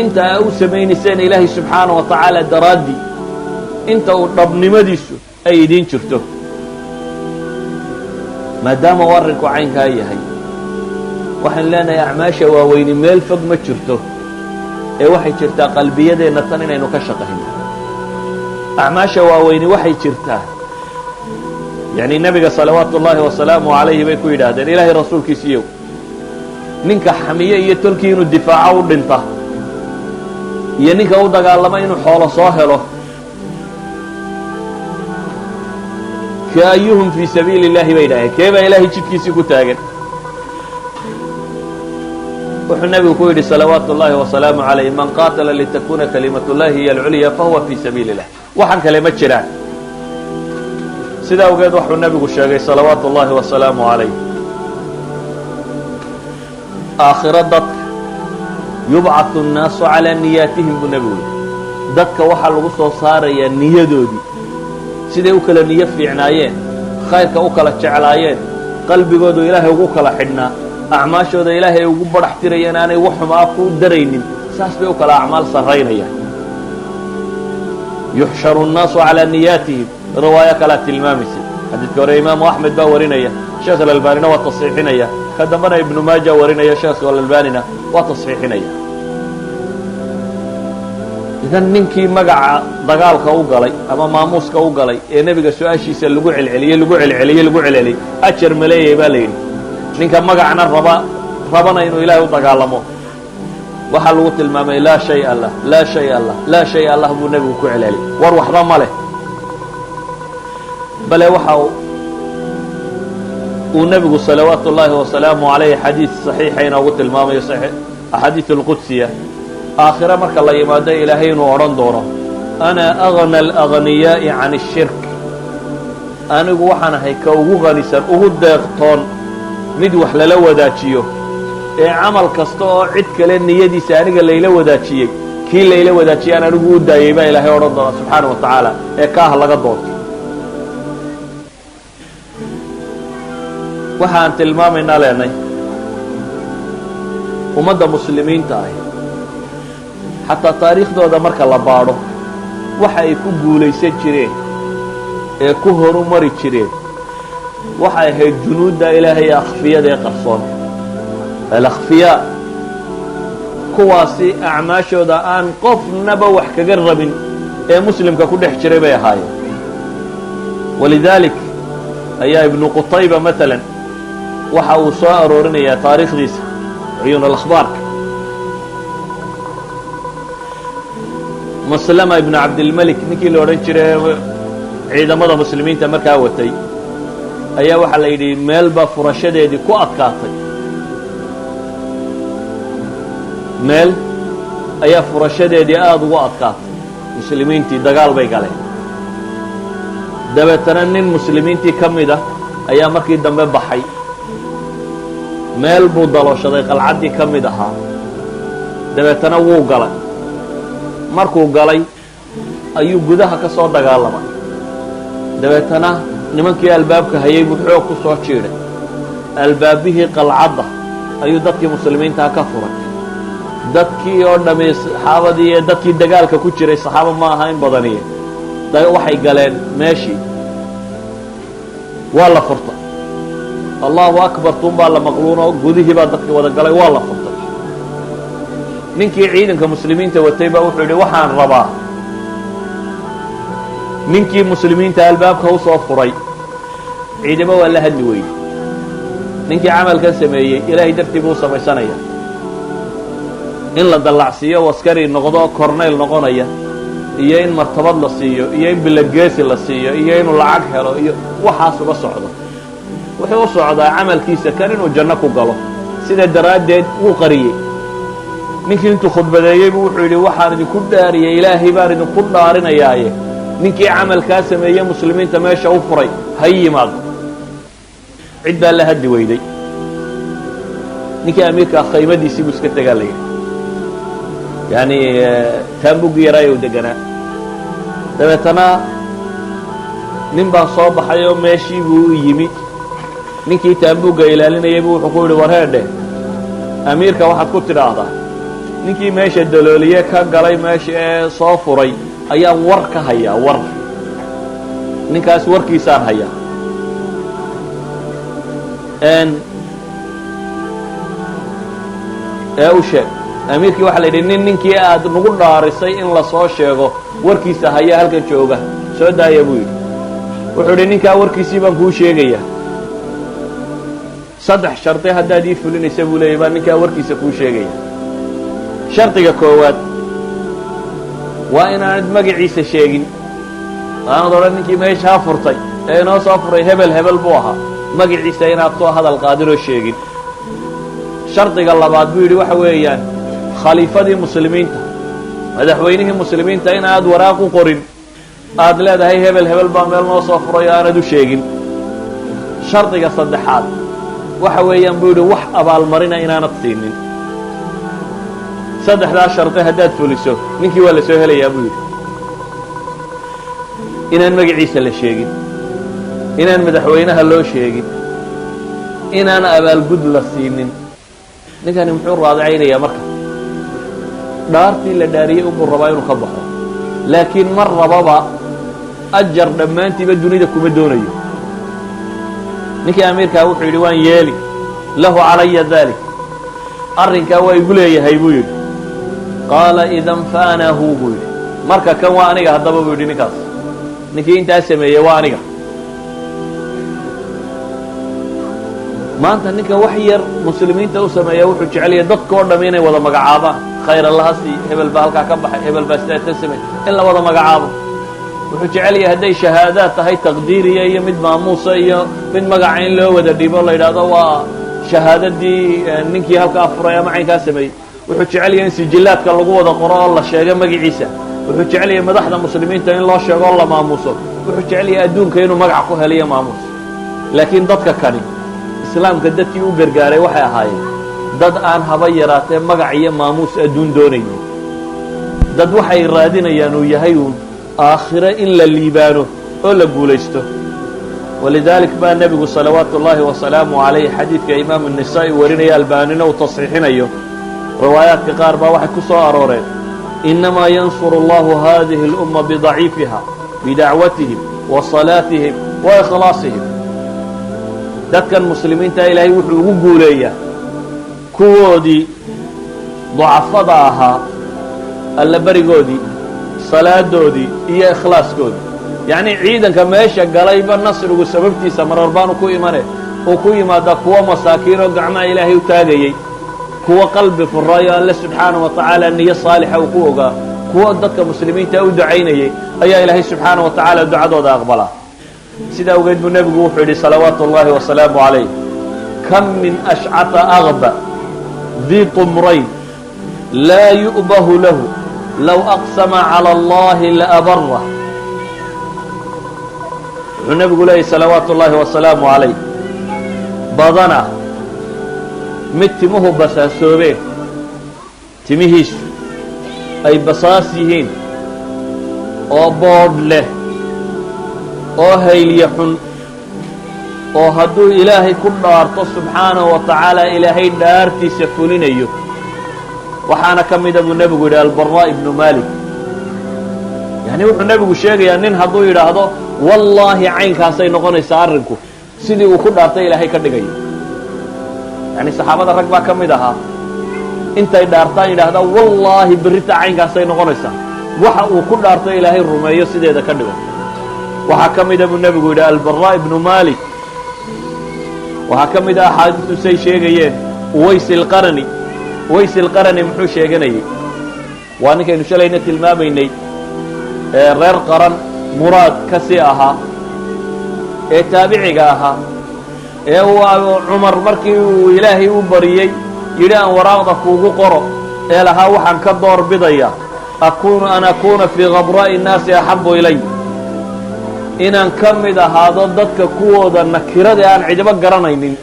inta aa u samaynayseen Ilaahay subxaana wa tacaala daraaddii, inta uu dhabnimadiisu ay idiin jirto. Maadaama uu arrinku caynkaa yahay, waxaan leenahay acmaasha waaweyni meel fog ma jirto, ee waxay jirtaa qalbiyadeenna tan inaynu ka shaqayno. Acmaasha waaweyni waxay jirtaa, yacni nebiga salawaatu ullaahi wasalaamu calayhi bay ku yidhaahdeen, Ilaahay rasuulkiisiiyow, ninka xamiye iyo tolkii inuu difaaco u dhinta iyo ninka u dagaalama inuu xoolo soo helo, ka ayuhum fii sabiili illahi bay yidhahdeen, kee baa Ilaahay jidkiisii ku taagan? Wuxuu nebigu ku yidhi salawaatu ullaahi wasalaamu calayh, man qaatala litakuna kalimat llahi hiy alculya fahuwa fii sabiili illah. Waxaan kale ma jiraan. Sida awgeed waxuu nebigu sheegay salawaatu ullaahi wasalaamu calayh, aakhiro dadka yubcathu nnaasu calaa niyaatihim buu nebigu yidhi. Dadka waxaa lagu soo saarayaa niyadoodii, siday u kala niyo fiicnaayeen, khayrka u kala jeclaayeen, qalbigoodu Ilaahay ugu kala xidhnaa, acmaashooda Ilaahay ay ugu badhax tirayeen, aanay wax xumaa ku daraynin, saas bay u kala acmaal sarraynayaan. Yuxsharu nnaasu calaa niyaatihim, riwaayo kalaa tilmaamaysay. Xadiidka hore imaamu Axmed baa warinaya, Sheekh Alalbanina waa tasxiixinaya. Ka dambena Ibnu Maaja warinaya, Sheekh Alalbanina waa tasxiixinaya. Idan ninkii magaca dagaalka u galay ama maamuuska u galay ee nebiga su-aashiisa lagu celceliyey, lagu celceliyey, lagu celceliyey, ajar maleeyay baa la yidhi. Ninka magacna raba, rabana inuu Ilaahay u dagaalamo, waxaa lagu tilmaamay laa shaya lah, laa shaya lah, laa shaya lah buu nebigu ku celceliyey. War waxba ma leh. Bale waxa uu nebigu salawaatu ullaahi wasalaamu calayh xadiid saxiixa inoogu tilmaamayo, axaadiid alqudsiya, aakhire marka la yimaado Ilaahay inuu odhan doono, ana agna alaghniyaa'i can ashirk, anigu waxaan ahay ka ugu qanisan, ugu deeqtoon mid wax lala wadaajiyo, ee camal kasta oo cid kale niyadiisa aniga layla wadaajiyey, kii layla wadaajiyay aan anigu u daayey baa Ilaahay odhan doona subxaana wa tacaala, ee kaah laga doonto. Waxaan tilmaamaynaa leenay ummadda muslimiinta ahi xataa taariikhdooda marka la baadho, waxa ay ku guulaysan jireen ee ku horumari jireen waxay ahayd junuudda Ilaahay ee akhfiyada ee qarsoon, alakhfiyaa. Kuwaasi acmaashooda aan qofnaba wax kaga rabin ee muslimka ku dhex jiray bay ahaayeen. ولذلك ayaa Ibnu Qutayba maalan waxa uu soo aroorinayaa taariikhdiisa Cuyuun Alakhbaarka. Maslama Ibnu Cabdilmelik, ninkii la odhan jiray ciidamada muslimiinta markaa watay, ayaa waxaa la yidhi meel baa furashadeedii ku adkaatay, meel ayaa furashadeedii aada ugu adkaatay. Muslimiintii dagaal bay galeen. Dabeetana nin muslimiintii ka mid ah ayaa markii dambe baxay, meel buu dalooshaday qalcaddii ka mid ahaa, dabeetana wuu galay. Markuu galay ayuu gudaha ka soo dagaalamay. Dabeetana nimankii albaabka hayay buu xoog ku soo jiidhay. Albaabihii qalcadda ayuu dadkii muslimiintaa ka furay. Dadkii oo dhammi, saxaabadii ee dadkii dagaalka ku jiray, saxaabo ma aha in badaniye, waxay galeen meeshii, waa la furtay. Allahu akbar tuun baa la maqluuno, gudihii baa dadkii wada galay, waa la furtay. Ninkii ciidanka muslimiinta watay baa wuxuu yidhi: "Waxaan rabaa ninkii muslimiinta albaabka usoo furay." Ciidamo waa la hadli weyey. Ninkii camalkan sameeyey Ilaahay dartii buu u samaysanaya. In la dallacsiiyo, askari noqdo, corneyl noqonaya, iyo in martabad la siiyo, iyo in bilageesi la siiyo, iyo inuu lacag helo, iyo waxaas uga socdo. Wuxuu u socdaa camalkiisa kan inuu janno ku galo. Sida daraaddeed wuu qariyey. Ninkii intuu khudbadeeyey buu wuxuu yidhi: "Waxaan idinku dhaariyey, Ilaahay baan idinku dhaarinayaaye, ninkii camalkaa sameeye muslimiinta meesha u furay ha yimaado." Cid baa la hadli weyday. Ninkii amiirkaa khaymadiisii buu iska tegaa la yidhi, yani taambugii yaraay u deganaa. Dabeetana nin baa soo baxay oo meeshii buu u yimi. Ninkii taambugga ilaalinayay buu wuxuu ku yidhi: "War heedhe, amiirka waxaad ku tidhaahdaa ninkii meesha dalooliye ka galay meesha ee soo furay ayaan war ka hayaa, war ninkaas warkiisaan hayaa." Ee u sheeg amiirkii. Waxaa la yidhi: "Nin ninkii aad nagu dhaarisay in lasoo sheego warkiisa haya halkan jooga, soo daaya," buu yidhi. Wuxuu yidhi: "Ninkaa warkiisii baan kuu sheegayaa, saddex shardi haddaad ii fulinaysa," buu leeyay, "baan ninkaa warkiisa kuu sheegaya. Shardiga koowaad waa inaanad magaciisa sheegin, aanad odhan ninkii meeshaa furtay ee inoo soo furay hebel hebel buu ahaa, magaciisa inaad soo hadal qaadinoo sheegin. Shardiga labaad," buu yidhi, "waxa weeyaan khaliifadii muslimiinta, madaxweynihii muslimiinta, inaad waraaq u qorin aad leedahay hebel hebel baa meel noo soo furay oo aanad u sheegin. Shardiga saddexaad waxa weeyaan," buu yidhi, "wax abaalmarina inaanad siinin. Saddexdaa shardi haddaad fuliso, ninkii waa la soo helayaa," buu yidhi. Inaan magaciisa la sheegin, inaan madaxweynaha loo sheegin, inaan abaalgud la siinin. Ninkani muxuu raadicaynayaa marka? Dhaartii la dhaariyey unbuu rabaa inuu ka baxo, laakiin mar rababa ajar dhammaantiiba dunida kuma doonayo. Ninkii amiirkaa wuxuu yidhi: "Waan yeeli. Lahu calaya dalik, arrinkaa waa igu leeyahay," buu yidhi. Qaala: "Idan faana hu," buu yidhi. "Marka kan waa aniga haddaba," buu yidhi. "Ninkaas, ninkii intaa sameeyey waa aniga." Maanta ninka wax yar muslimiinta u sameeya wuxuu jecelyahay dadka o dham inay wada magacaabaan: khayr allaha sii, hebel baa halkaa ka baxay, hebel baa sidaa tan sameeyey, in la wada magacaabo. Wuxuu jecel yahay hadday shahaadaad tahay taqdiiriya iyo mid maamuusa iyo mid magaca in loo wada dhibo, la yidhaahdo waa shahaadadii ninkii halkaa furay ama caynkaa sameeyey. Wuxuu jecel yahay in sijillaadka lagu wada qoro oo la sheego magaciisa. Wuxuu jecel yahay madaxda muslimiinta in loo sheego oo la maamuuso. Wuxuu jecel yahay adduunka inuu magac ku heliyo, maamuus. Laakiin dadka kani, islaamka dadkii u gargaaray, waxay ahaayeen dad aan haba yaraatee magac iyo maamuus adduun doonaynin. Dad waxay raadinayaan uu yahay uun aakhiro in la liibaano oo la guulaysto. ولذلك baa nebigu salawaatu ullaahi wasalaamu calayh, xadiidka Imaamu Nisaa'i warinaya, Albaanina uu tasxiixinayo, riwaayaadka qaar baa waxay ku soo arooreen: إنما ينصر الله هذه الأمة بضعيفها بدعوتهم وصلاتهم وإخلاصهم. Dadkan muslimiinta Ilaahay wuxuu ugu guuleeyaa kuwoodii Ducafada ahaa, allaberigoodii, salaadoodii iyo ikhlaaskoodii, yacnii ciidanka meesha galayba nasrigu sababtiisa marar baanu ku imane uu ku yimaada kuwo masaakiin oo gacmaha Ilaahay u taagayey, kuwo qalbi furaayo Alle subxaana wa tacaala niyo saalixa uu ku ogaa, kuwo dadka muslimiinta u ducaynayey ayaa Ilaahay subxaana wa tacaala ducadooda aqbalaa. Sida awgeed buu nebigu wuxuu yidhi salawaatu ullahi wasalaamu calayh: "Kam min ashcata agba dii طumrayn laa yu'bahu lahu, low aqsama calى allahi laabarah." Wuxuu nebigu leeyay salawaatu ullaahi wasalaamu calayh: badana mid timuhu basaasoobeen, timihiisu ay basaas yihiin oo boodh leh oo haylya xun, oo hadduu Ilaahay ku dhaarto subxaanahu wa tacaala Ilaahay dhaartiisa fulinayo. Waxaana ka mida buu nebigu yidhi Albaraa ibnu Malik. Yacni wuxuu nebigu sheegayaa nin hadduu yidhaahdo "Wallaahi caynkaasay noqonaysaa arrinku", sidii uu ku dhaartay Ilaahay ka dhigayo. Yacni saxaabada rag baa ka mid ahaa intay dhaartaan yidhaahdaa "Wallaahi berrita caynkaasay noqonaysaa", waxa uu ku dhaartay Ilaahay rumeeyo, sideeda ka dhigo. Waxaa ka mida buu nebigu yidhi Albaraa ibnu Malik. Waxaa ka mid a axaadiistu say sheegayeen Uways Ilqarani. Uways Ilqarani muxuu sheeganayey? Waa ninkaynu shalayna tilmaamaynay ee reer Qaran Muraad ka sii ahaa ee taabiciga ahaa ee uu Cumar markii uu Ilaahay u bariyey yidhi "Aan waraaqda kuugu qoro", ee lahaa "Waxaan ka door bidaya akunu an akuuna fii khabraa'i innaasi axabu ilay, inaan ka mid ahaado dadka kuwooda nakirada aan cidibo garanaynin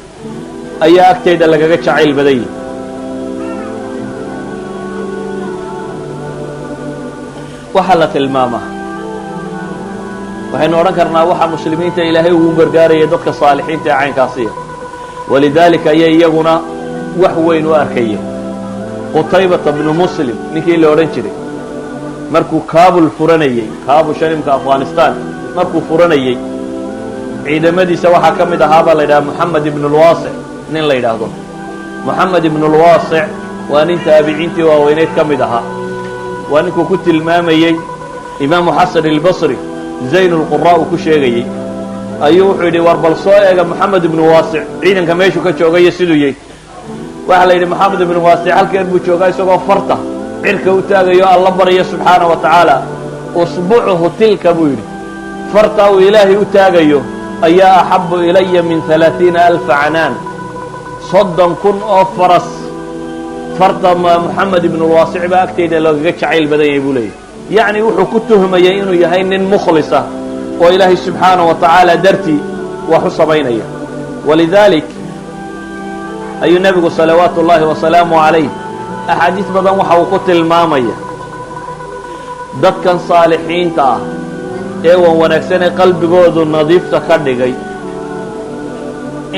ayaa agtayda lagaga jacayl badan yahi." Waxaa la tilmaamaa, waxaynu odhan karnaa, waxaa muslimiinta Ilaahay ugu gargaaraya dadka saalixiinta ee caynkaasiya. Walidaalika ayay iyaguna wax weyn u arkayeen. Qutaybata bnu Muslim ninkii la odhan jiray markuu Kaabul furanayey, Kaabul imka Afghanistan, markuu furanayey, ciidamadiisa waxaa ka mid ahaa baa la yidhaha Moxamed ibn lwaasic. Nin la yidhaahdo Moxamed ibn lwaasic waa nin taabiciintii waaweyneyd ka mid ahaa. Waa ninkuu ku tilmaamayey Imaamu Xasan Albasri zayn lqura uu ku sheegayey. Ayuu wuxuu yidhi: "War bal soo eega Moxamed ibnu Waasic ciidanka meeshuu ka joogayo siduu yahy." Waxaa la yidhi Moxamed ibnu Waasic halkeen buu joogaa, isagoo farta cirka u taagayo, Alla baryo subxaana wa tacaala. "Usbucuhu tilka," buu yidhi, "fartaa uu Ilaahay u taagayo ayaa axabu ilaya min 30,000 canaan, 30,000 oo faras farta Moxamed ibnulwaasic baa agtayda loogaga jacayl badan yahay," buu leeyahy. Yacni wuxuu ku tuhmayay inuu yahay nin mukhlisa oo Ilaahay subxaana wa tacaala dartii wax u samaynaya. Walidaalik ayuu nebigu salawaatu ullaahi wasalaamu calayh axaadiis badan waxa uu ku tilmaamaya dadkan saalixiinta ah ee wan wanaagsan ee qalbigoodu nadiifta ka dhigay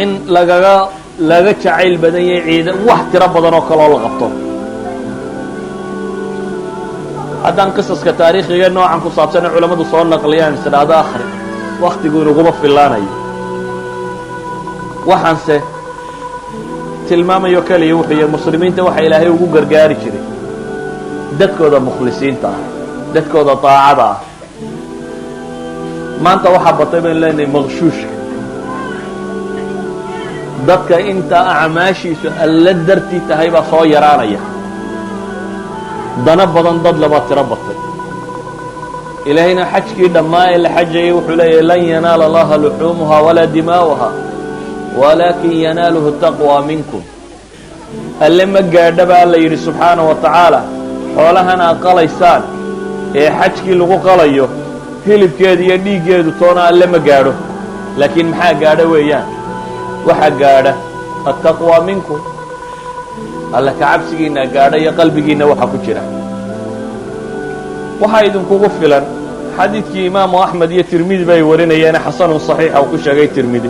in laga jacayl badan yahay ciida wax tiro badan oo kaloo la qabto. Haddaan qisaska taariikhiga noocan ku saabsan ee culammadu soo naqliyaan is idhaahdo akhri, waktigu inaguma fillaanayo. Waxaanse tilmaamayo keliya wuxuu yahay muslimiinta waxa Ilaahay ugu gargaari jiray dadkooda mukhlisiinta ah, dadkooda daacada ah. Maanta waxaa batay baynu leenahay maqshuushka, dadka inta acmaashiisu Alla dartii tahay baa soo yaraanaya, dana badan dad labaa tiro batay. Ilaahayna xajkii dhammaa ee la xajayay wuxuu leeyahay: "Lan yanaala Allaha luxuumuha walaa dimaa'uha, walaakin yanaaluhu taqwa minkum." Alle ma gaadha baa Alla yidhi subxaanaه wa tacaala xoolahan aad qalaysaan ee xajkii lagu qalayo, hilibkeedu iyo dhiiggeedu toona Alle ma gaadho. Laakiin maxaa gaadha weeyaan? Waxaa gaadha attaqwa minkum, Alle ka cabsigiina gaadha iyo qalbigiinna waxa ku jira. Waxaa idinkugu filan xadiidkii Imaamu Axmed iyo Tirmidi bay warinayeene xasanun صaxiixa uu ku sheegay Tirmidi,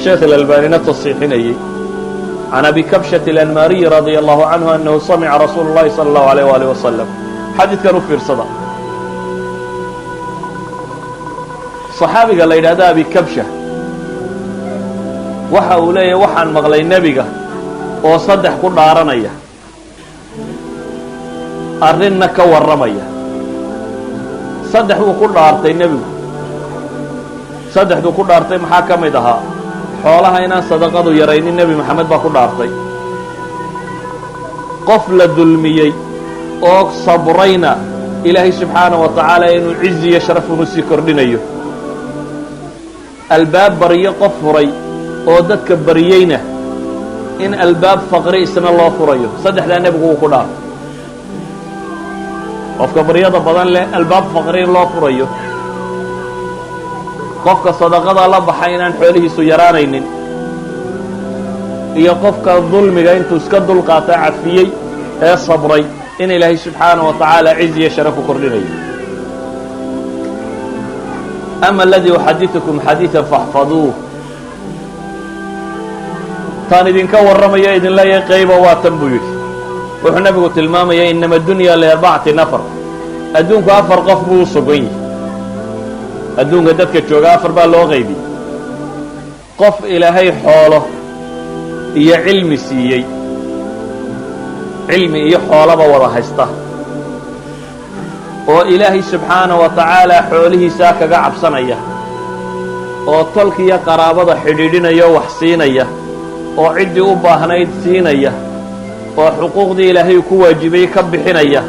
Sheekh Ilalbanina tasxiixinayey, can Abi Kabshat alanmaariyi radia allahu canhu annahu samica rasuulu اllahi salى allahu alayh waalih wasalam. Xadiidkan u fiirsada. صaxaabiga la yidhahdo Abi Kabsha waxa uu leeyahy: "Waxaan maqlay nebiga oo saddex ku dhaaranaya." Arrinna ka warramaya. Saddex buu ku dhaartay nebigu. Saddexduu ku dhaartay maxaa ka mid ahaa? Xoolaha inaan sadaqadu yaraynin Nebi Maxamed baa ku dhaartay. Qof la dulmiyey oo sabrayna Ilaahay subxaana wa tacaala inuu cizi iyo sharaf unu sii kordhinayo. Albaab baryo qof furay oo dadka baryeyna in albaab faqri isna loo furayo. Saddexdaa nebigu wuu ku dhaartay: qofka baryada badan leh albaab faqri in loo furayo, qofka sadaqada la baxa inaan xoolihiisu yaraanaynin, iyo qofka dulmiga intuu iska dulqaata cafiyey ee sabray in Ilaahay subxaanaه wa tacaala ciz iyo sharaf u kordhinayo. أما الذي أحadiثكم حadiiثا فاxfaduuh. Taan idinka warramaya, idin leeyahay qayba, waa tan, buu yidhi. Wuxuu nebigu tilmaamaya: إنما الدنيا لأربعة نفر. Adduunku afar qof buu u sugan yahay. Adduunka dadka jooga afar baa loo qaybiyey: qof Ilaahay xoolo iyo cilmi siiyey, cilmi iyo xoolaba wada haysta, oo Ilaahay subxaana wa tacaala xoolihiisaa kaga cabsanaya, oo tolkiiyo qaraabada xidhiidhinaya oo wax siinaya, oo ciddii u baahnayd siinaya, oo xuquuqdii Ilaahay ku waajibay ka bixinaya.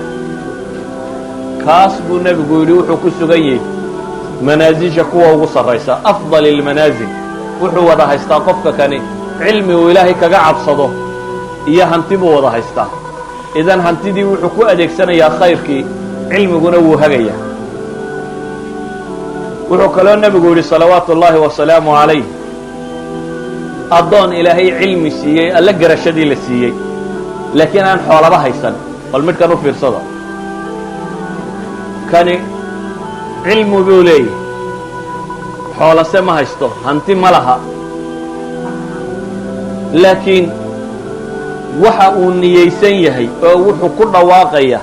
Kaas buu nebigu yidhi wuxuu ku sugan yahay manaasisha kuwa ugu sarraysa, أفضل المنازل. Wuxuu wada haystaa qofka kani cilmi uu Ilaahay kaga cabsado iyo hanti buu wada haystaa. Idan hantidii wuxuu ku adeegsanayaa khayrkii, cilmiguna wuu hagayaa. Wuxuu kaloo nebigu yidhi salawaatu ullaahi wasalaamu calayh: addoon Ilaahay cilmi siiyey, Alle garashadii la siiyey, laakiin aan xoolaba haysan. Bal midhkan u fiirsada. Kani cilmi buu leeyahy, xoolase ma haysto, hanti ma laha, laakiin waxa uu niyeysan yahay oo wuxuu ku dhawaaqaya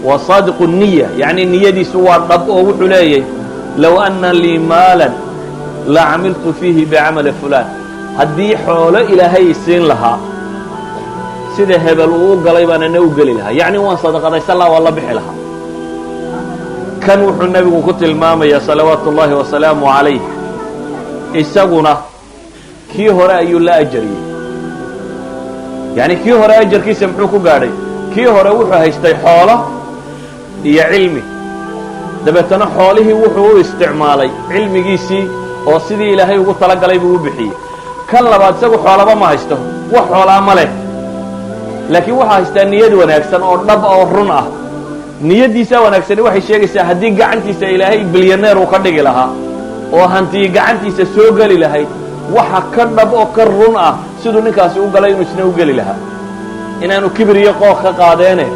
waa صاadiqu الniya, yacni niyadiisu waa dhab, oo wuxuu leeyahay: لو أن لي مالا لعملت فيه بعمل فلان. Haddii xoolo Ilaahay isiin lahaa, sida hebel uu u galay baan ana u geli lahaa, yacni waan sadaqadaysan lahaa, waan la bixi lahaa. Kan wuxuu nebigu ku tilmaamayaa salawaatu ullaahi wasalaamu calayh isaguna kii hore ayuu la ajariyey. Yacni kii hore ajarkiisa muxuu ku gaadhay? Kii hore wuxuu haystay xoolo iyo cilmi, dabeetana xoolihii wuxuu u isticmaalay cilmigiisii, oo sidii Ilaahay ugu talagalay buu u bixiyey. Kan labaad isagu xoolaba ma haysto, wax xoolaa ma leh, laakiin waxaa haystaa niyad wanaagsan oo dhab oo run ah. Niyaddiisaa wanaagsani waxay sheegaysaa haddii gacantiisa Ilaahay bilyaneer uu ka dhigi lahaa oo hantiyi gacantiisa soo geli lahayd, waxa ka dhab oo ka run ah siduu ninkaasi u galay inuu isna u geli lahaa, inaanu kibir iyo qooq ka qaadeene,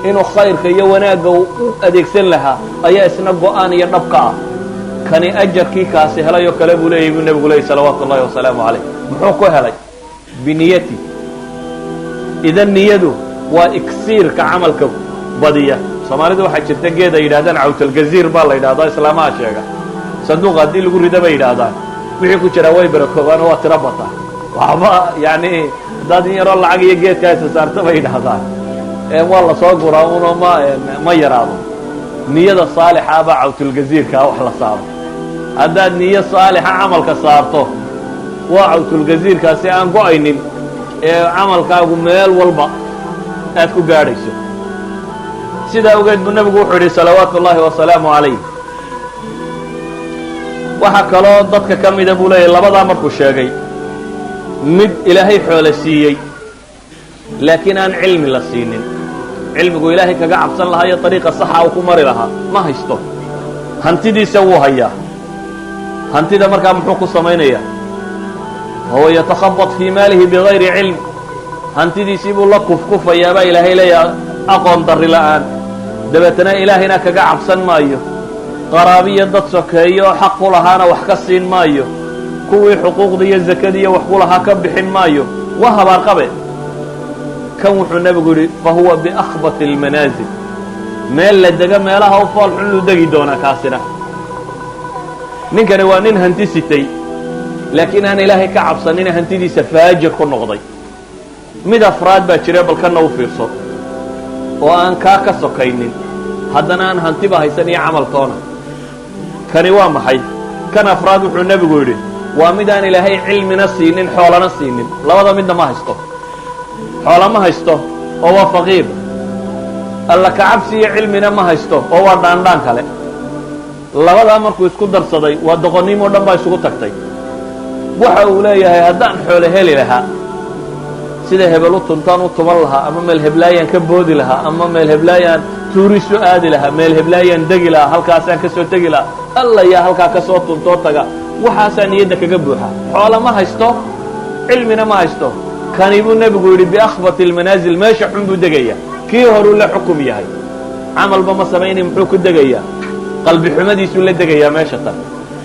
inuu khayrka iyo wanaagga uu u adeegsan lahaa ayaa isna go'aan iyo dhab ka ah. Kani ajarkii kaasi helay oo kale buu leeyahy, buu nebigu leeyay salawaatu ullahi wasalaamu calayh. Muxuu ku helay? بنيته. Idan niyadu waa iksiirka camalka badiya. Soomaalidu waxaa jirta geed ay yidhahdaan cawtalgaziir baa la yidhahdaa. Islaamaha sheega sanduuqa haddii lagu rido bay yidhaahdaan wixii ku jiraa way barakoobaan oo waa tiro bata. Waxba yani haddaad in yaroo lacag iyo geedka isa saarta, bay yidhaahdaan, waa lasoo guraa uno ma yaraado. Niyada saalixa baa cawtulgaziirkaa wax la saaro. Haddaad niyo saalixa camalka saarto, waa cawtulgaziirkaasi aan go'aynin ee camalkaagu meel walba aad ku gaadhayso. Sidaa ogeed buu nebigu wuxuu yidhi salawaatu ullaahi wasalaamu calayh. Waxaa kaloo dadka ka mida, buu leeyahy, labadaa markuu sheegay, mid Ilaahay xoolo siiyey laakiin aan cilmi la siinin. Cilmigu Ilaahay kaga cabsan lahaa iyo dariiqa saxa uu ku mari lahaa ma haysto, hantidiisa wuu hayaa. Hantida markaa muxuu ku samaynayaa? وهو يتخبط في ماله بغير علم. Hantidiisii buu la kufkufayaa, baa Ilaahay leeyaha, aqoon darri la'aan. Dabeetana Ilaahayna kaga cabsan maayo, qaraabiyo dad sokeeyo oo xaq ku lahaana wax ka siin maayo, kuwii xuquuqda iyo zakadiiyo wax ku lahaa ka bixin maayo. Waa habaarqabe. Kan wuxuu nebigu yidhi: فهو بأخبث المنازل. Meel la dego meelaha u fool xun luu degi doonaa kaasina. Ninkani waa nin hanti sitay laakiin aan Ilaahay ka cabsanina, hantidiisa faajir ku noqday. Mid afraad baa jira, bal kana u fiirso. Oo aan kaa ka sokaynin, haddana aan hantiba haysan iyo camaltoona. Kani waa maxay? Kan afraad wuxuu nebigu yidhi waa mid aan Ilaahay cilmina siinin, xoolana siinin. Labada midna ma haysto. Xoola ma haysto oo waa faqiir, Alla kacabsi iyo cilmina ma haysto oo waa dhaandhaan kale. Labadaa markuu isku darsaday, waa doqonnimo dhan baa isugu tagtay. Waxa uu leeyahay, haddaan xoole heli lahaa, sida hebel u tuntaan u tuman lahaa, ama meel heblaayaan ka boodi lahaa, ama meel heblaayaan tuurisu aadi lahaa, meel heblaayaan degi lahaa, halkaasaan ka soo tegi lahaa, Alla yaa halkaa ka soo tuntoo taga. Waxaasaa niyadda kaga buuxa. Xoola ma haysto, cilmina ma haysto. Kani buu nebigu yidhi بأخبث المنازل, meesha xun buu degaya. Kii horuu la xukum yahay. Camalba ma samayni, muxuu ku degayaa? Qalbi xumadiisuu la degayaa meesha tan.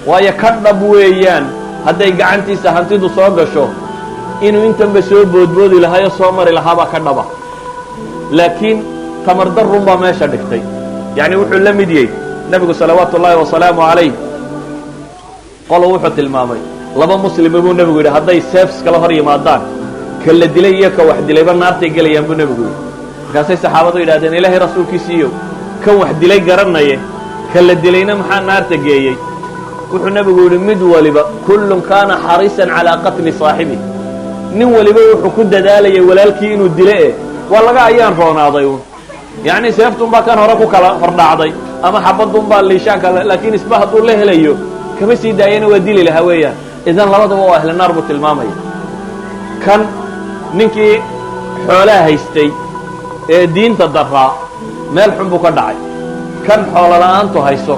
Waayo, ka dhab weeyaan hadday gacantiisa hantidu soo gasho inuu intanba soo boodboodi lahaayoo soo mari lahaabaa ka dhaba, laakiin tamar darun baa meesha dhigtay. Yacni wuxuu la mid yahay nebigu salawaatu ullaahi wasalaamu calayh qolo wuxuu tilmaamay laba muslima buu nebigu yidhi hadday seefs kala hor yimaadaan, ka la dilay iyo ka wax dilayba naartay gelayaan, buu nebigu yidhi. Markaasay saxaabadu yidhahdeen, Ilaahay rasuulkiisiiyo, kan wax dilay garanaye, ka la dilayna maxaa naarta geeyey? Wuxuu nebigu yidhi, mid waliba كل كان حريصا على قتل صاحبه, nin waliba wuxuu ku dadaalayay walaalkii inuu dilo e waa laga ayaan roonaaday uun. Yacni seeftuunbaa kan hore ku kala hordhacday ama xabadunbaa liishaanka, laakiin isba hadduu la helayo kama sii daayana waa dili lahaa weeyaan. Idan labadaba waa ahli naar buu tilmaamaya. Kan ninkii xoolaha haystay ee diinta daraa meel xun buu ka dhacay. Kan xoolo la'aantu hayso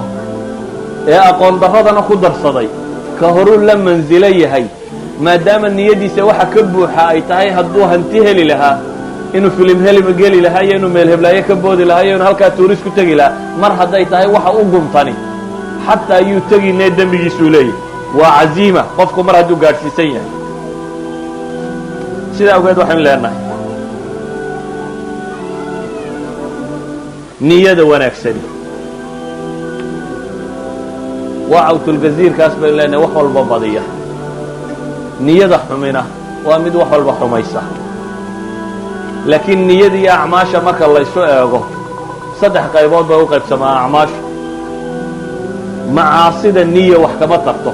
ee aqoon darradana ku darsaday, ka horuu la mansilo yahay, maadaama niyadiisa waxa ka buuxa ay tahay hadduu hanti heli lahaa inuu filim helima geli lahaa iyo inuu meel heblaayo ka boodi lahaa iyo inuu halkaa tuuris ku tegi lahaa. Mar hadday tahay waxa u guntani, xataa yuu teginee dembigiisuu leeyahy. Waa caziima qofku mar hadduu gaadhsiisan yahay. Sidaa awgeed waxaynu leenahay niyada wanaagsani waa cawtulgaziirkaas baynu leenahay, wax walba badiya. Niyada xumina waa mid wax walba xumaysa. Laakiin niyada iyo acmaasha marka laysu eego, saddex qaybood bay u qaybsamaa acmaashu. Macaasida niya wax kama tarto.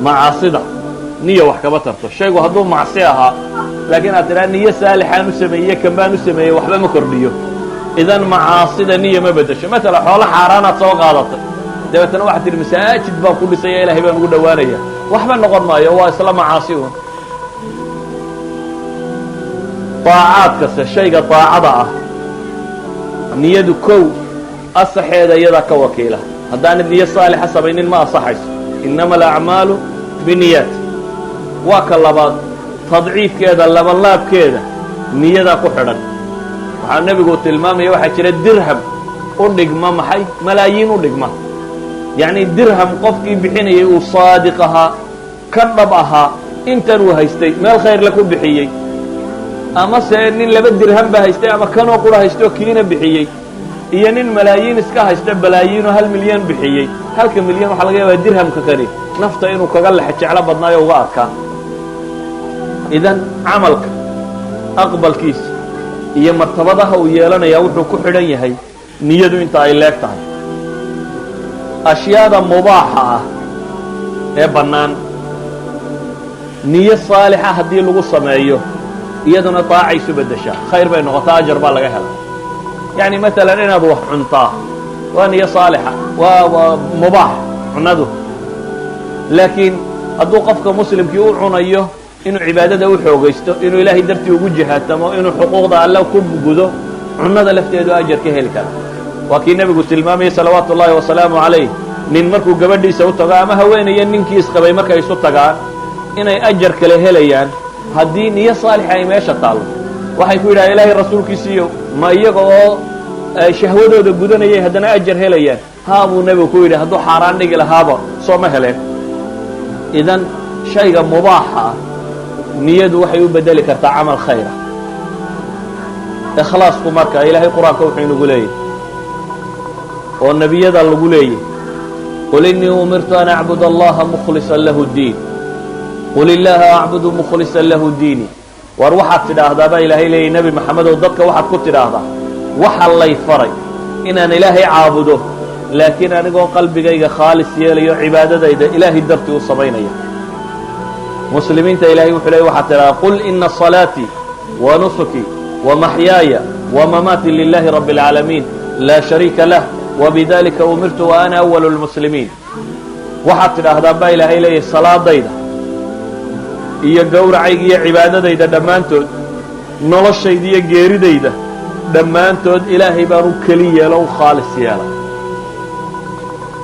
Macaasida niya wax kama tarto. Shaygu hadduu macsi ahaa, laakiin aad tidhaha niyo saalixaan u sameeye, kan baan u sameeyey, waxba ma kordhiyo. Idan macaasida niya ma beddesho. Matala, xoolo xaaraanaad soo qaadatay, dabeetana waxaad tidhi masaajid baan ku dhisaya, Ilaahay baan ugu dhowaanaya. Waxba noqon maayo, waa isla macaasi un. Daacaad kasta, shayga daacada ah, niyadu kow asaxeeda iyadaa ka wakiila. Haddaanad niyo saalixa samaynin, ma asaxayso. إنما الأعمال بالنيات. Waa ka labaad, tadciifkeeda, labanlaabkeeda niyadaa ku xidhan. Waxaa nebigu tilmaamaya waxaa jira dirham u dhigma maxay? Malaayiin u dhigma. Yacni dirham qofkii bixinayay uu saadiq ahaa, ka dhab ahaa, intan uu haystay meel khayrle ku bixiyey, ama se nin laba dirham ba haystay ama kanoo qura haystoo kiina bixiyey, iyo nin malaayiin iska haysta, balaayiinoo 1 milyan bixiyey, halka milyan waxaa laga yaabaa dirhamka kani nafta inuu kaga lexe jeclo badnaayo, uga adkaa. Idan camalka aqbalkiisa iyo martabadaha uu yeelanayaa wuxuu ku xidhan yahay niyadu inta ay leeg tahay. Ashyaada mubaaxa ah ee bannaan, niyo saalixa haddii lagu sameeyo, iyaduna daacay isu beddeshaa, khayr bay noqotaa, ajar baa laga hela. Yacni maalan inaad wax cuntaa waa niyo saalixa, waa mubaax cunadu. Laakiin hadduu qofka muslimkii u cunayo inuu cibaadada u xoogaysto, inuu Ilaahay dartii ugu jihaatamo, inuu xuquuqda Alle ku gudo, cunada lafteedu ajar ka heli kara. Waa kii nebigu tilmaamayay salawaatu ullaahi wasalaamu calayh, nin markuu gabadhiisa u tago ama haweenaya ninkii isqabay markay isu tagaan inay ajar kale helayaan haddii niyo saalixa ay meesha taallo. Waxay ku yidhaha, Ilaahay rasuulkiisiiyo, ma iyaga oo shahwadooda gudanayay haddana ajar helayaan? Haa, buu nebigu ku yidhi, hadduu xaaraan dhigi lahaaba soo ma heleen. Idan shayga mubaaxa ah niyadu waxay u bedeli kartaa camal khayra. Ikhlaasku marka, Ilaahay Qur-aanka wuxuu inagu leeyahy oo nebiyada lagu leeyahy: قل إني أمرت أن أعبد الله مخلصا له الدين، قل الله أعبد مخلصا له ديني. War waxaad tidhaahdaa, baa Ilaahay leeyay, Nebi Maxamedow, dadka waxaad ku tidhaahdaa, waxa lay faray inaan Ilaahay caabudo, laakiin anigoo qalbigayga khaalis yeelayo, cibaadadayda Ilaahay dartii u samaynaya. Muslimiinta Ilahay wuxuu leey, waxaad tidhahdaa: قل إن صلاتي ونسكي ومحياي ومماتي لله رب العالمين لا شريك له وبذلك أمرت وأنا أول المسلمين. Waxaad tidhaahdaa, baa Ilaahay leeyahy, salaadayda iyo gowracayga iyo cibaadadayda dhammaantood, noloshayda iyo geeridayda dhammaantood, Ilaahay baan u keli yeelo, u khaalis yeela,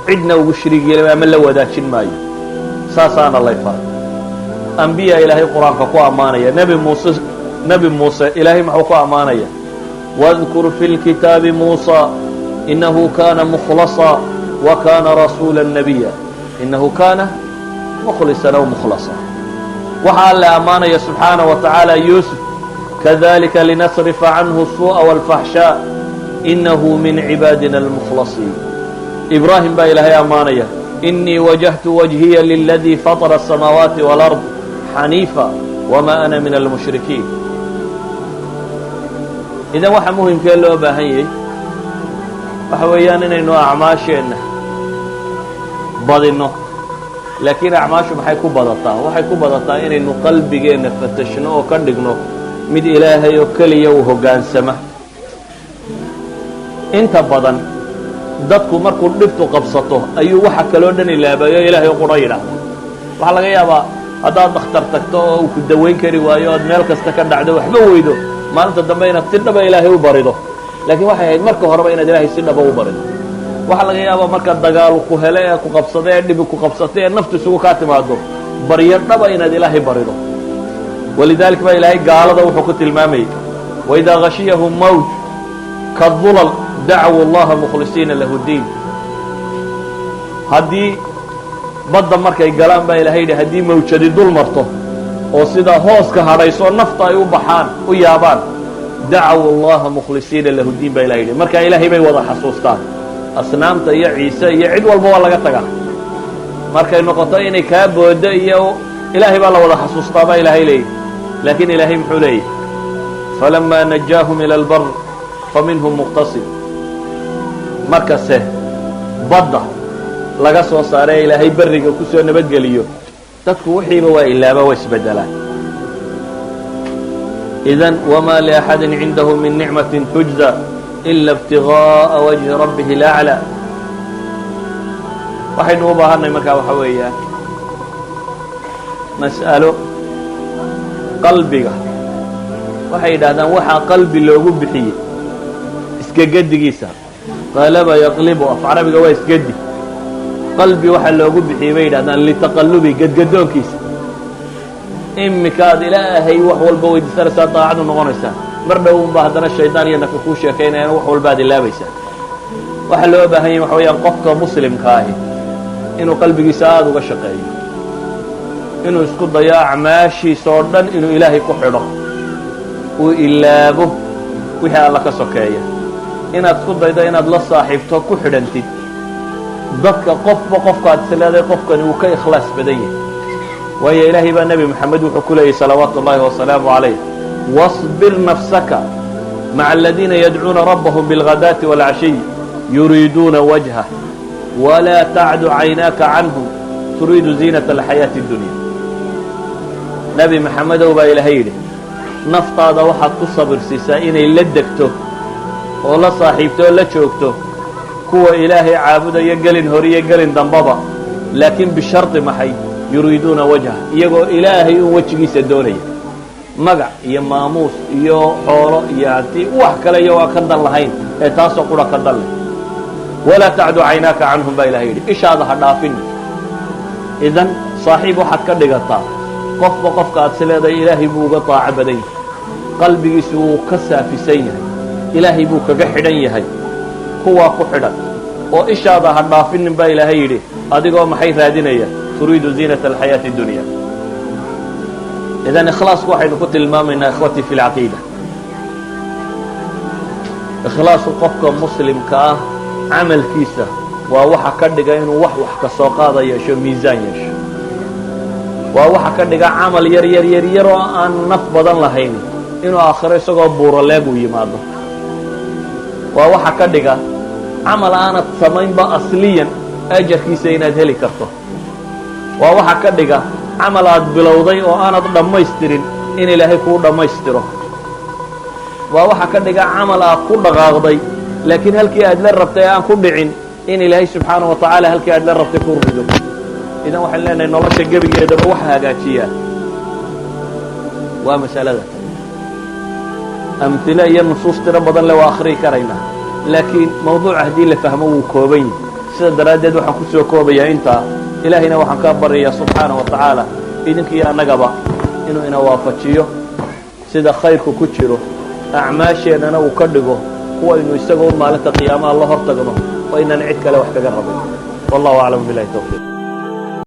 cidna ugu shariig yeelay ama la wadaajin maayo, saasaana lay faray. Ambiya Ilaahay Qur-aanka ku ammaanaya. Nebi Muuse, Nebi Muuse Ilaahay muxuu ku ammaanaya? واذكر في الكتاب موسى إنه كان مخلصا وكان رسولا نبيا. إنه كان مخلصا أو مخلصا. Waxaa Alle ammaanaya subxaanaه wa tacaala Yuusuf: كذلك لنصرف عنه السوء والفحشاء إنه من عبادنا المخلصين. Ibraahim baa Ilaahay ammaanaya: إني وجهت وجهي للذي فطر السماوات والأرض حنيفا وما أنا من المشركين. Idan waxa muhimkee loo baahan yahay waxa weeyaan inaynu acmaasheenna badinno. Laakiin acmaashu maxay ku badataa? Waxay ku badataa inaynu qalbigeenna fatashno oo ka dhigno mid Ilaahay oo keliya uu hoggaansama. Inta badan dadku markuu dhibtu qabsato ayuu waxa kaloo dhan ilaabayo, Ilaahay oo qura yidhaahda. Waxaa laga yaabaa haddaad dhakhtar tagto oo uu ku dawayn kari waayo, ood meel kasta ka dhacdo, waxba weydo, maalinta dambe inaad si dhaba Ilaahay u barido. Laakiin waxay ahayd marka horeba inaad Ilaahay si dhaba u barido. Waxaa laga yaabaa marka dagaal ku hele ee ku qabsada ee dhibi ku qabsatay ee naftu isugu kaa timaado, baryo dhaba inaad Ilaahay barido. ولذلك baa Ilaahay gaalada wuxuu ku tilmaamayay: وإذا غشيهم موج كالظلل دعوا الله مخلصين له الدين. Haddii badda markay galaan, baa Ilahay yidhi, haddii mawjadi dul marto oo sidaa hooska hadhayso, nafta ay u baxaan, u yaabaan, دعوا الله مخلصين له الدين, baa Ilahay yidhi. Markaa Ilaahay bay wada xasuustaan, asnaamta iyo Ciise iyo cid walba waa laga tagaa. Markay noqoto inay kaa boodo iyo Ilaahay baa la wada xasuustaa, baa Ilaahay leeyahy. Laakiin Ilaahay muxuu leeyahy? فلما نجاهم إلى البر فمنهم مقتصد. Markase badda laga soo saaree Ilaahay berriga ku soo nabadgeliyo, dadku wixiiba waa ilaaba, waa isbedelaan. إذن وما لأحد عنده من نعمة تجزى إلا ابتغاء وجه ربه الأعلى. Waxaynu u baahanay markaa waxa weeyaan mas'alo qalbiga. Waxay yidhahdaan waxaa qalbi loogu bixiyey iskagedigiisa, قلب يقلب, af Carabiga waa isgedi. Qalbi waxaa loogu bixiyey, bay yidhahdaan, لتقلبه, gedgadoonkiisa. Imikaad Ilaahay wax walba weydiisanaysaa, daacadu noqonaysaa, mar dhow unba haddana shaydaan iyo nafi kuu sheekaynayaan, wax walba ad ilaabaysaa. Waxaa loo baahan yahy waxa weeyaan qofka muslimka ahi inuu qalbigiisa aada uga shaqeeyo, inuu isku dayo acmaashiisa oo dhan inuu Ilaahay ku xidho, uu ilaabo wixii Alla ka sokeeya, inaad isku daydo inaad la saaxiibto, ku xidhantid dadka, qofba qofkaad is leedahay qofkani uu ka ikhlaas badan yahay. Waayo, Ilaahay baa Nebi Moxamed wuxuu ku leeyay, صلوات الله وسلامه عليه: واصبر نفسك مع الذين يدعون ربهم بالغداة والعشي يريدون وجهه ولا تعد عيناك عنهم تريد زينة الحياة الدنيا. Nebi Maxamedow, baa Ilaahay yidhi, naftaada waxaad ku sabir siisaa inay la degto oo la saaxiibto oo la joogto kuwa Ilaahay caabudaya gelin hore iyo gelin dambaba, laakiin bishardi maxay? يريدون وجهه, iyagoo Ilaahay un wejigiisa doonaya, magac iyo maamuus iyo xoolo iyo hanti wax kale iyo waa ka dan lahayn ee taasoo qura ka dan leh. ولا تعد عيناك عنهم, baa Ilahay yidhi, ishaada ha dhaafin. Idan saaxiib waxaad ka dhigataa qofba qofka aad si leedahay Ilaahay buu uga daaco badan yahay, qalbigiisu wuu ka saafisan yahay, Ilaahay buu kaga xidhan yahay, kuwaa ku xidhan oo ishaada ha dhaafinin, baa Ilaahay yidhi, adigoo maxay raadinaya? تريد زينة الحياة الدنيا. Idan ikhlaasku waxaynu ku tilmaamaynaa, إخوتي في العقيدة, ikhlaasku qofka muslimka ah camalkiisa waa waxa ka dhiga inuu wax ka soo qaada yeesho, miisaan yeesho. Waa waxa ka dhiga camal yar yar yar yar oo aan naf badan lahayn inuu aakhiro isagoo buuraleeg uu yimaado. Waa waxa ka dhiga camal aanad samaynba asliyan ajarkiisa inaad heli karto. Waa waxa ka dhiga camal aad bilowday oo aanad dhammaystirin in Ilaahay kuu dhammaystiro. Waa waxa ka dhiga camal aad ku dhaqaaqday, laakiin halkii aad la rabtay aan ku dhicin, in Ilaahay subxaanaه wa tacaala halkii aad la rabtay ku rido. Idan waxaan leenahay, nolosha gebigeedaba waxa hagaajiyaa waa masalada. Amhilo iyo nusuus tiro badan le waa akhriyi karaynaa, laakiin mawduuca haddii la fahmo wuu kooban yahi. Sida daraaddeed waxaan ku soo koobayaa intaa. Ilaahayna waxaan ka baryayaa subxaanaه wa tacaala idinkiiyo annagaba inuu ina waafajiyo sida khayrku ku jiro, acmaasheennana uu ka dhigo kuwaynu isagoo maalinta qiyaamaha la hor tagno oo inaan cid kale wax kaga rabin. Wallahu aclam, billahi towfiiq.